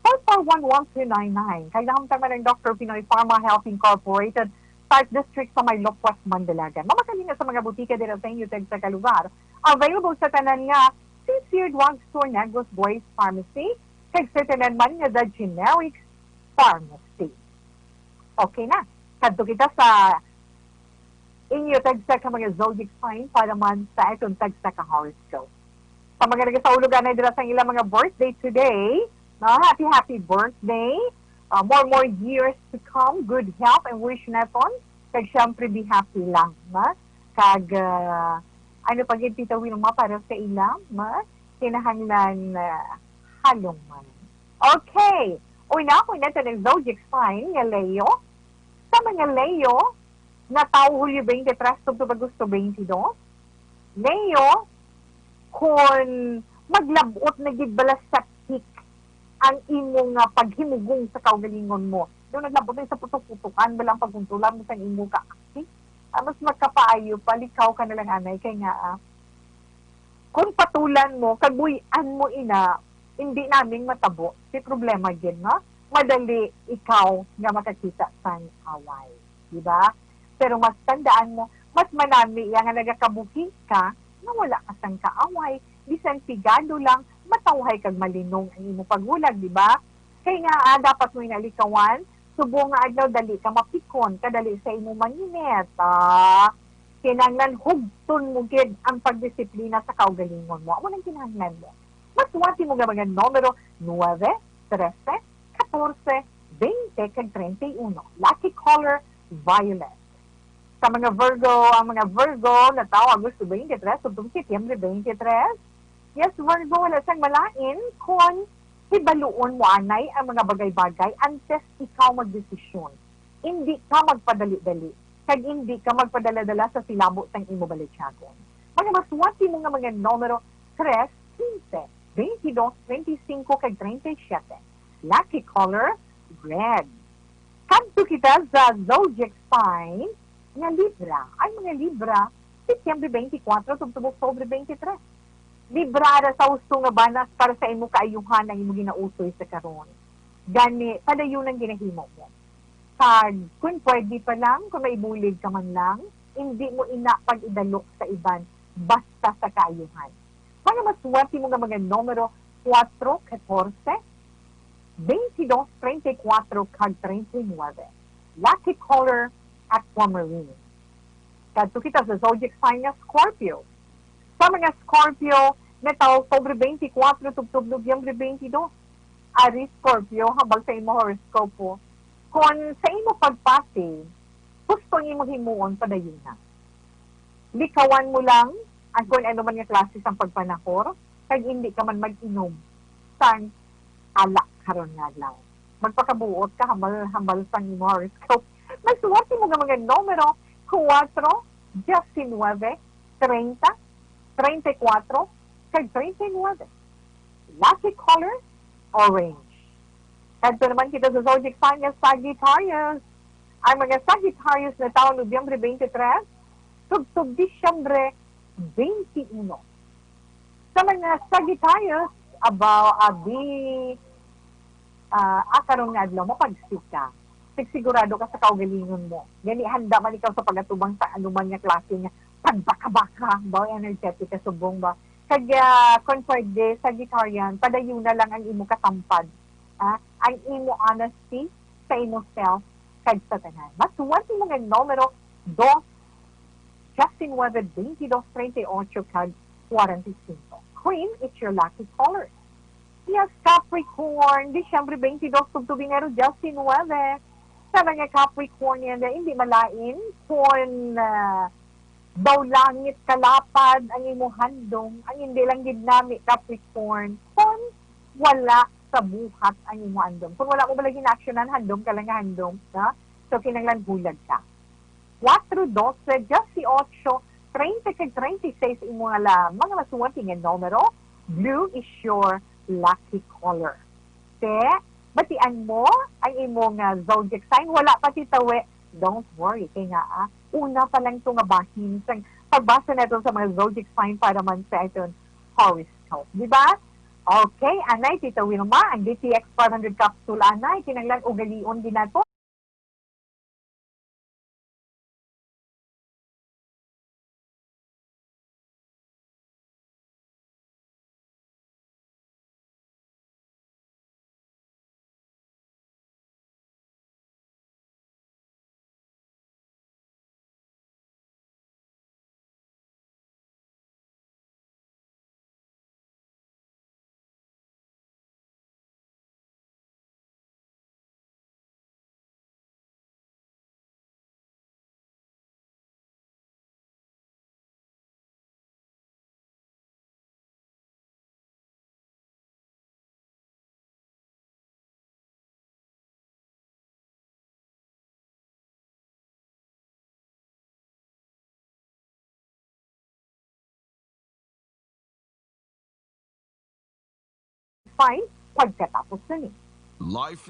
Four four one one two nine nine. Kay nahamtang man ang Doctor Pinoy Pharma Health Incorporated, Park District sa may Lopwas, Mandalagan. Mamahalin na sa mga butika dira sa inyo, tagsa ka lugar. Available sa tanan nga Sincere Drugstore, Negros Boys Pharmacy, kag sa tanan man nga The Generics Pharmacy. Okay na. Kadto kita sa inyo tagsa ka mga zodiac sign para man sa aton tagsa ka horoscope. Sa mga nagasaulog anay dira sa ilang mga birthday today, no, happy, happy birthday. Uh, more, more years to come. Good health and wish naton. Kag syempre, be happy lang, no? Kag, uh, ano pa gid, Tita Wilma, para sa ila, ma? Kinahanglan, uh, halong man. Okay. Una, kung nato ng zodiac sign nga Leo. Sa mga Leo, nga tawo Hulyo twenty-three tubtob Agosto twenty-two, Leo, kung maglabot na gid bala sa peak ang imo nga paghimugong sa kaugalingon mo. Daw naglabot na sa putok-putokan, bala ang pagkontrolar mo sa imo ka-acting. Ah, mas makapaayo pa, likaw ka na lang, anay, kay nga, ah, kung patulan mo, kag buy-an mo ina, hindi naming matabo. Si problema gid, no? Madali ikaw nga makakita sang away, di ba? Pero mas tandaan mo, mas manami iya nga nagakabuhi ka, wala ka sang kaaway, bisan pigado lang, matawhay kag malinong ang imong paghulag, di ba? Kay nga, ah, dapat mo inalikawan, subong nga adlaw dali ka mapikon, kadali sa imong manginit. Ah, kinahanglan hugton mo gid ang pagdisiplina sa kaugalingon mo. Amo nang kinahanglan mo. Masuwat mo nga mga numero nuebe, trese, katorse, bente, kag treinta y uno. Lucky color, violet. Sa mga Virgo, ang mga Virgo natawo Agosto twenty-three subtong Setyembre twenty-three. Yes, Virgo, wala sang malain kon hibaluon mo anay ang mga bagay-bagay antes ikaw magdesisyon. Indi ka magpadali-dali, kag indi ka magpadala-dala sa silabo sang imo balatyagon. Mga masuwat mo nga mga numero tres, quince, veintidós, treinta y cinco, kag treinta y siete. Lucky color, red. Kadto kita sa zodiac sign nga Libra. Ang mga Libra, Setyembre twenty-four tubtob Oktubre twenty-three. Libra, ara sa husto nga banas para sa imo kaayuhan ang imo ginausoy sa karon. Gani, padayon ang ginahimo mo. Kag, kung pwede pa lang, kung maibulig ka man lang, hindi mo ina pag-idalok sa iban basta sa kaayuhan. Mga masuwat mo nga mga numero, kuwatro, katorse, bentidós, treinta y kuwatro, kag treinta y nuebe. Lucky color, aquamarine. Kadto kita sa zodiac sign nga Scorpio. Sa mga Scorpio, natawo Oktubre twenty-four tubtob Nobyembre twenty-two. Ari, Scorpio, hambal sa imo horoscope, kon sa imo pagpati, husto ang imo himuon, padayuna. Likawan mo lang ang kon ano man nga klase sang pagpanahor, kag indi ka man mag-inom sang alak karon nga adlaw. Magpakabuot ka, hambal, hambal sang imo horoscope. Masuwat mo nga mga numero, kuwatro, diyasinuebe, treinta, treinta y kuwatro, kag treinta y nuebe. Lucky color, orange. Kadto naman kita sa zodiac sign nga Sagittarius. Ang mga Sagittarius natawo Nobyembre twenty-three, tubtob Disyembre twenty-uno. Sa mga Sagittarius, abaw, abi, ah, ah, karon nga adlaw, mapagsika. Sigsigurado ka sa kaugalingon mo. Gani, handa man ikaw sa pag-atubang sa anuman nga klase nga pagbaka-baka, baw, energetic ka subong ba. Kag, ah, kon pwede, Sagittarian, padayuna lang ang imo katampad, ah, ang imo honesty sa imo self kag sa tanan. Masuwat mo nga numero, dos, diyasinuebe, bentidós, treinta y ocho, kag kwarenta y singko. Green is your lucky color. Yes, Capricorn, Disyembre twenty-two, tubtob Enero diyasinuebe. Sa mga Capricornian, hindi malain kon, ah, daw langit kalapad ang imo handom, ang hindi lang gid nami Capricorn, kon wala sa buhat ang imo handom. Kon wala mo bala ginaaksyonan, handom ka lang nga handom, no? So, kinahanglan hulag ka. Kuwatro, dose, diyasiotso, treinta kag treinta y seis imo nga la-, mga masuwat nga numero. Blue is your lucky color. Te, batian mo ang imo nga zodiac sign. Wala pa ti tawi. Don't worry, kay nga, ah, una pa lang to nga bahin sang pagbasa nato sa mga zodiac sign para man sa aton horoscope. Di ba? Okay, anay, Tita Wilma, ang D T X five hundred capsule, anay, kinahanglan ugalion gid nato. Fine, pagkatapos na ni. Life.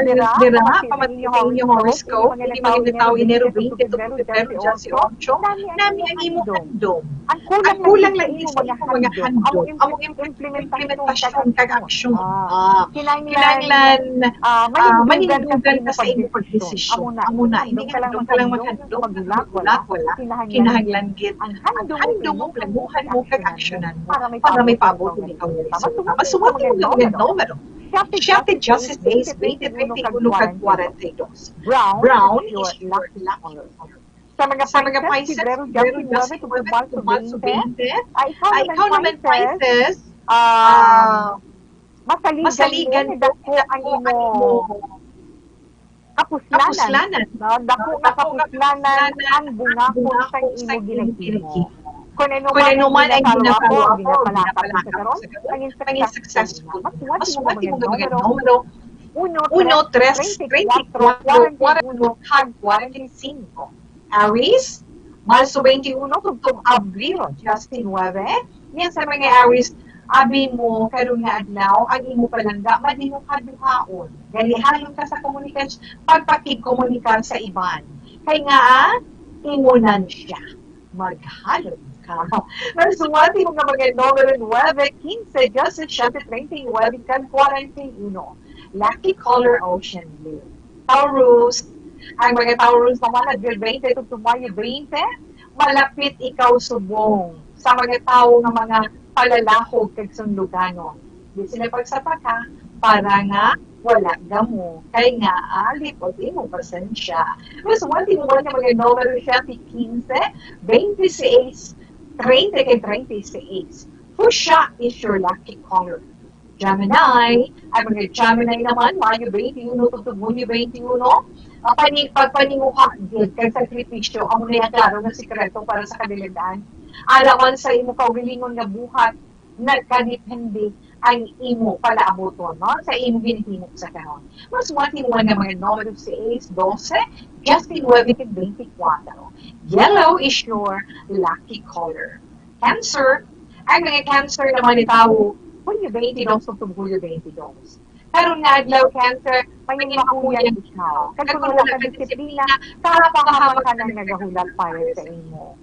Taurus dira, pamati sa inyo horoscope, ini mga tawo Enero twenty-two to Febrero diyes ocho, nami ang imo handom. Ang kulang lang gid sa imo mga handom, amo ang implementasyon kag aksyon. Ah, kinahanglan, ah, manindugan ka sa imo pagdesisyon. Amo na, hindi ka lang maghandom, maghulak wala. Kinahanglan gid ang handom mo, planuhan mo, kag aksyonan mo para may paabot ang ikaw nga resulta. Masuwat mo ang mga numero. Siyete, diyes, baynte, treinta y uno, kag kwarenta y dos. Brown is your lucky color. Sa mga Pisces, Pebrero, January, Marso, baynte. Ay, ikaw naman, Pisces, ah, masaligan mo, dako ang imo kapuslanan. No? Dako nga kapuslanan ang bungakon sang imo ginahimo. Kung ano man ang ginasawa ko, ginapalakak ko sa karon, mangin successful. Masuwat mo mga numero. uno, tres, treinta y cuatro, cuarenta y uno, kag cuarenta y cinco. Aries, Marso twenty-one tubtob Abril diecinuebe. Yan sa mga Aries, abi mo karon nga adlaw, ang imo palangga madinguha-duhaon. Galihalon ka sa komunikasyon, pagpakigkomunikar sa iban. Kay nga, ah, imo nan siya. Maghalon ka. Masuwati mo nga mga numero nuebe, quince, diecisiete, treinta y nueve, kag cuarenta y uno. Lucky color, ocean blue. Taurus. Ang mga Taurus naman, Abril twenty tubtob Mayo twenty, malapit ikaw subong sa mga tawo nga mga palalahog kag sunluganon. Di sila pagsapaka para nga wala gamo. Kay nga, ah, lipot imo pasensya. Masuwati mo nga mga numero siyete, quince, twenty-six, treinta kag treinta y seis. Fuchsia is your lucky color. Gemini, ang mga Gemini naman, Mayo twenty-one tubtob Hunyo twenty-one, ang pani-, pagpaninguha gid kag sakripisyo, amo na ang klaro nga sikreto para sa kadalag-an. Alang man sa imo kaugalingon nga buhat, nagkadepende ang imo palaabuton, no? Sa imo ginahimo sa karon. Masuwati mo nga mga numero seis, doce, diecinuebe, kag twenty-four. Yellow is your lucky color. Cancer, ang mga Cancer naman ni tawo, Hunyo twenty-two tubtob Hulyo twenty-two. Karon nga adlaw, Cancer, may makuyan ikaw. Kag kung wala ka disiplina, kapahaman ka nang nagahulat para sa imo.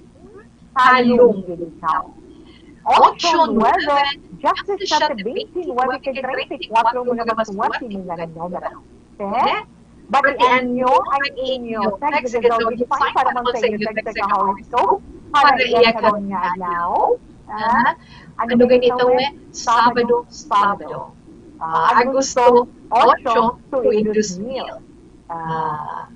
Halong gid ikaw. Ocho, nuebe, diecisiete, veintinuebe, kag treinta y cuatro mga masuwati mo nga numero. Okay? Batian nyo ang inyo text message para man sa inyo text sa horoscope para iya karon nga adlaw. Ah, ano ganito, eh? Sabado, Sabado. Ah, Agosto ocho, to Ilus Mil. Ah,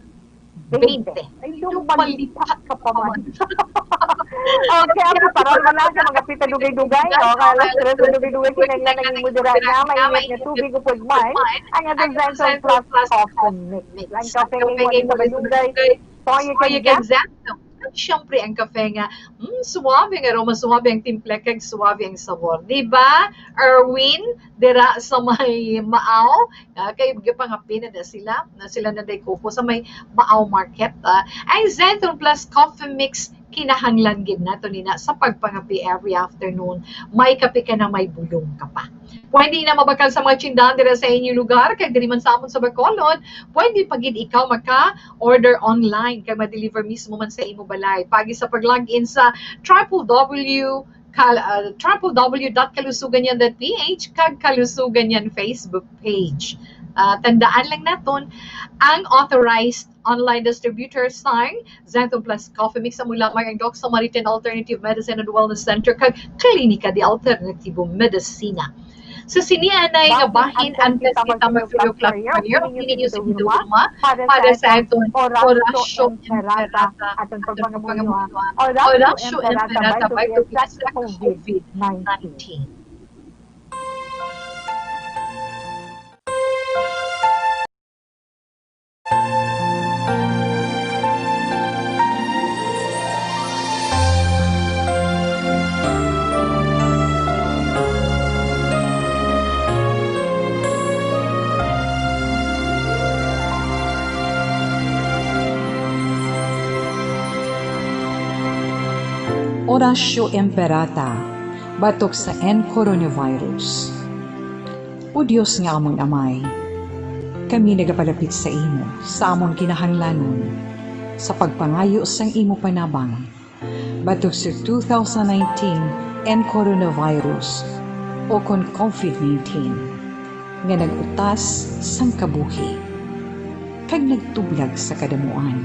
twenty. Ay, lumalipat ka pa man. Okay, ang preparar mo na sa mga pita dugay-dugay, no? Kaya alas tres na dugay-dugay, kinahanglan ang imo dira nga mainit nga tubig o pagman, ang atong Xanthone Plus Coffee Mix. Ang kape nga imo sa balugay, toyo kag Xanthone. At syempre, ang kape nga, mm, suwabe nga aroma, suwabe ang timpla, kag suwabe ang sabor. Di ba, Erwin? Dira sa may Maaw, ah, kay gipangapin na sila, na sila na day kuko sa may Maaw Market. Ah, ang Xanthone Plus Coffee Mix, kinahanglan gid nato nina sa pagpangapi every afternoon. May kape ka na, may bulong ka pa. Pwede na mabakal sa mga tindahan dira sa inyong lugar, kag diri man sa amon sa Bacolod, pwede pa gid ikaw maka-order online kay ma-deliver mismo man sa imo balay. Paagi sa pag-log in sa triple W kal-, ah, triple W dot kalusugan yan dot P H kag Kalusugan Yan Facebook page. Ah, tandaan lang naton, ang authorized online distributor sang Xanthone Plus Coffee Mix amo lamang ang Doc Samaritan Alternative Medicine and Wellness Center kag Klinika de Alternatibo Medicina. Sa sini anay nga bahin, antes kita mag-three o'clock prayer, kini ninyo sa inyong duha para sa aton Orasyo Imperata, aton pagpangamuyo, Orasyo Imperata, by two P S, COVID nineteen. Orasyo Imperata, batok sa N coronavirus. O Dios nga amon Amay, kami nagapalapit sa imo sa amon kinahanglanon sa pagpangayo sang imo panabang batok sa two thousand nineteen N coronavirus, o kon COVID nineteen, nga nag-utas sang kabuhi kag nagtublag sa kadamuan.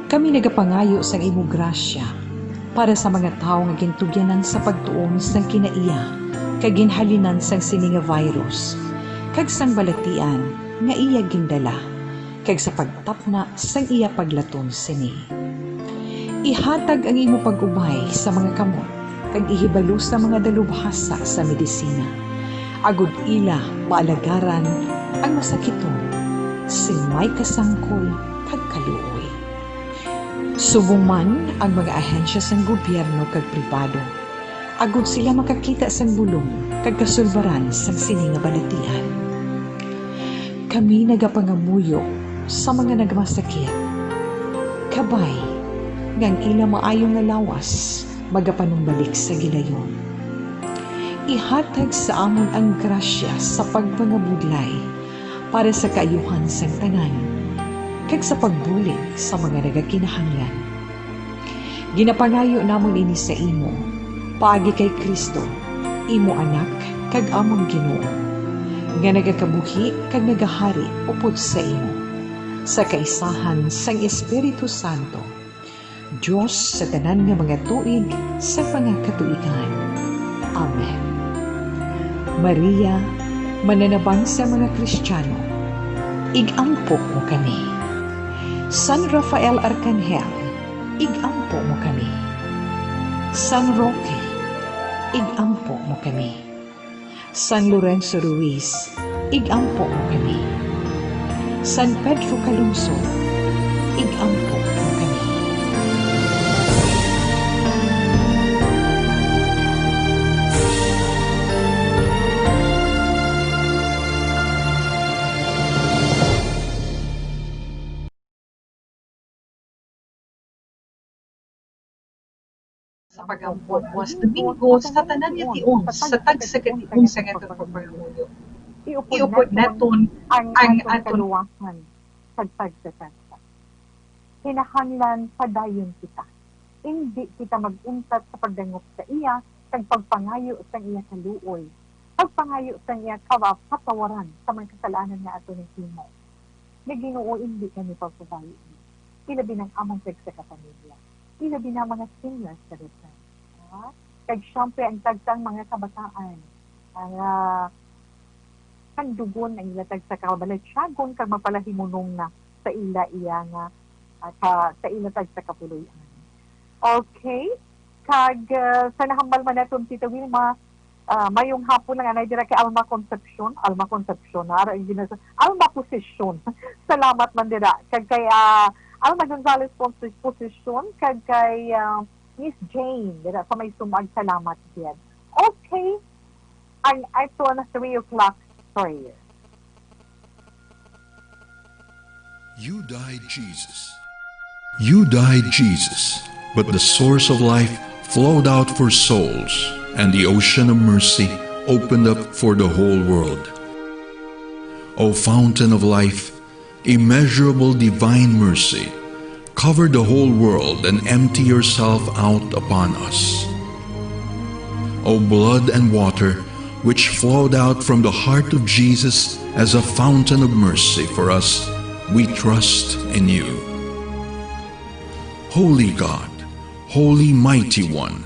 Kami nagapangayo sang imo grasya para sa mga tawo nga gintugyanan sa pagtuon sang kinaiya kag ginhalinan sang sini nga virus, kag sang balatian nga iya gindala, kag sa pagtapna sang iya paglaton sini. Ihatag ang imo pag-ubay sa mga kamot, kag ihibalo sa mga dalubhasa sa medisina, agod ila maalagaran ang masakiton sing may kasangkol kag kaluoy. Subong man ang mga ahensya sang gobyerno kag pribado, agod sila makakita sang bulong kag kasulbaran sang sini nga balatian. Kami nagapangamuyo sa mga nagmasakit, kabay nga ang ila maayo nga lawas magapanumbalik sa gilayon. Ihatag sa amon ang grasya sa pagpangabudlay para sa kaayuhan sang tanan, kag sa pagbulig sa mga nagakinahanglan. Ginapangayo namon ini sa imo, paagi kay Cristo, imo Anak kag amon Ginoo, nga nagakabuhi kag nagahari upod sa imo, sa kaisahan sang Espiritu Santo, Dios sa tanan nga mga tuig sa mga katuigan. Amen. Maria, mananabang sa mga Kristiyano, ig-ampo mo kami. San Rafael Arcangel, ig-ampo mo kami. San Roque, ig-ampo mo kami. San Lorenzo Ruiz, ig-ampo mo kami. San Pedro Calungsod, ig-ampo mo kami. Sa pag-ampo buas Domingo sa tanan nga tion sa tagsa ka tion sa aton pagpangamuyo. Iupod naton ang aton kaluwasan sa tagsa-tagsa. Kinahanglan padayon kita. Indi kita mag-untat sa pagdangop sa iya kag pagpangayo sang iya kaluoy, pagpangayo sang iya kapatawaran sa mga kasalanan nga aton nahimo. Nga Ginoo, indi kami pagpabayi, ilabi na ang amon tagsa ka pamilya, ilabi na ang mga seniors sa daghang, ha? Kag siyempre, ang tagsa ang mga kabataan, ang, ah, kandugon ang ila tagsa ka balatyagon kag mapalahimunong na sa ila iya nga, ah, ka, sa ila tagsa ka puloy-an. Okay? Kag, ah, sa nahambal man naton, Tita Wilma, ah, mayong hapon lang anay dira kay Alma Concepcion, Alma Concepcion, na ara ang ginasa-, Alma Posisyon. Salamat man dira. Kag kay, ah, Alma Gonzalez Conce-, Posisyon, kag kay, ah, Miss Jane, dira sa may sumag, salamat gid. Okay, ang aton three o'clock prayer. You died, Jesus. You died, Jesus, but the source of life flowed out for souls, and the ocean of mercy opened up for the whole world. O fountain of life, immeasurable divine mercy, cover the whole world and empty yourself out upon us. O blood and water, which flowed out from the heart of Jesus as a fountain of mercy for us, we trust in you. Holy God, Holy Mighty One,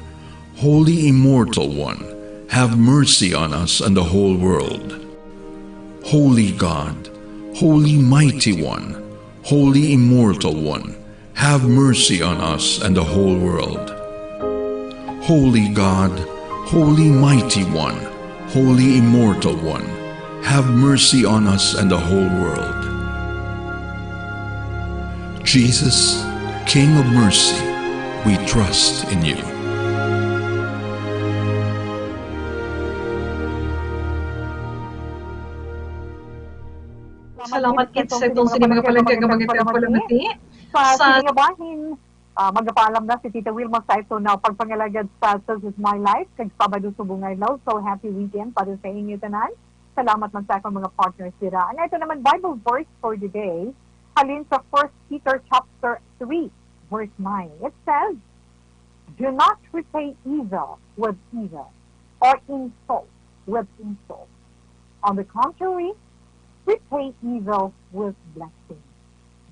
Holy Immortal One, have mercy on us and the whole world. Holy God, Holy Mighty One, Holy Immortal One, have mercy on us and the whole world. Holy God, Holy Mighty One, Holy Immortal One, have mercy on us and the whole world. Jesus, King of mercy, we trust in you. Salamat gid sa atong sini mga palangga nga mga kapalamati. Sa sini nga bahin, ah, magapaalam na si Tita Wilma sa ito na pagpangalagad sa This Is My Life kag Sabado subong nga adlaw. So, happy weekend para sa inyo tanan. Salamat man sa akong mga partners dira. Ang ito naman Bible verse for the day, halin sa First Peter chapter three, verse nine. It says, "Do not repay evil with evil or insult with insult. On the contrary, repay evil with blessing.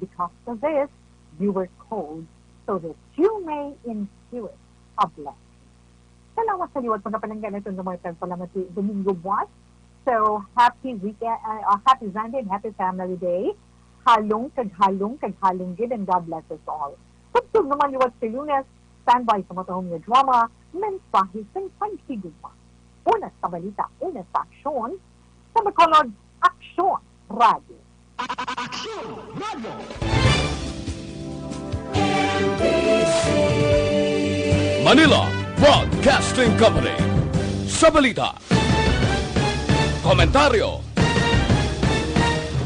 Because of this, you were called, so that you may inherit a blessing." Salamat sa liwat, mga palangga, naton nga mga tagpalamati Domingo buwas. So, happy weekend, uh, uh, happy Sunday and happy Family Day. Halong kag halong kag halong gid, and God bless us all. Subsog naman liwat sa Lunes, standby sa matahom nga drama, Mensahe sang Paghigugma. Una sa balita, una sa aksyon, sa Bacolod, Aksyon Radio. Aksyon Radio. Manila Broadcasting Company. Sa balita, komentaryo,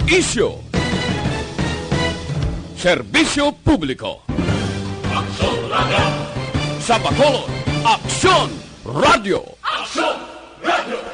Isyu. Serbisyo publiko. Aksyon Radio. Sa Bacolod, Aksyon Radio. Aksyon Radio.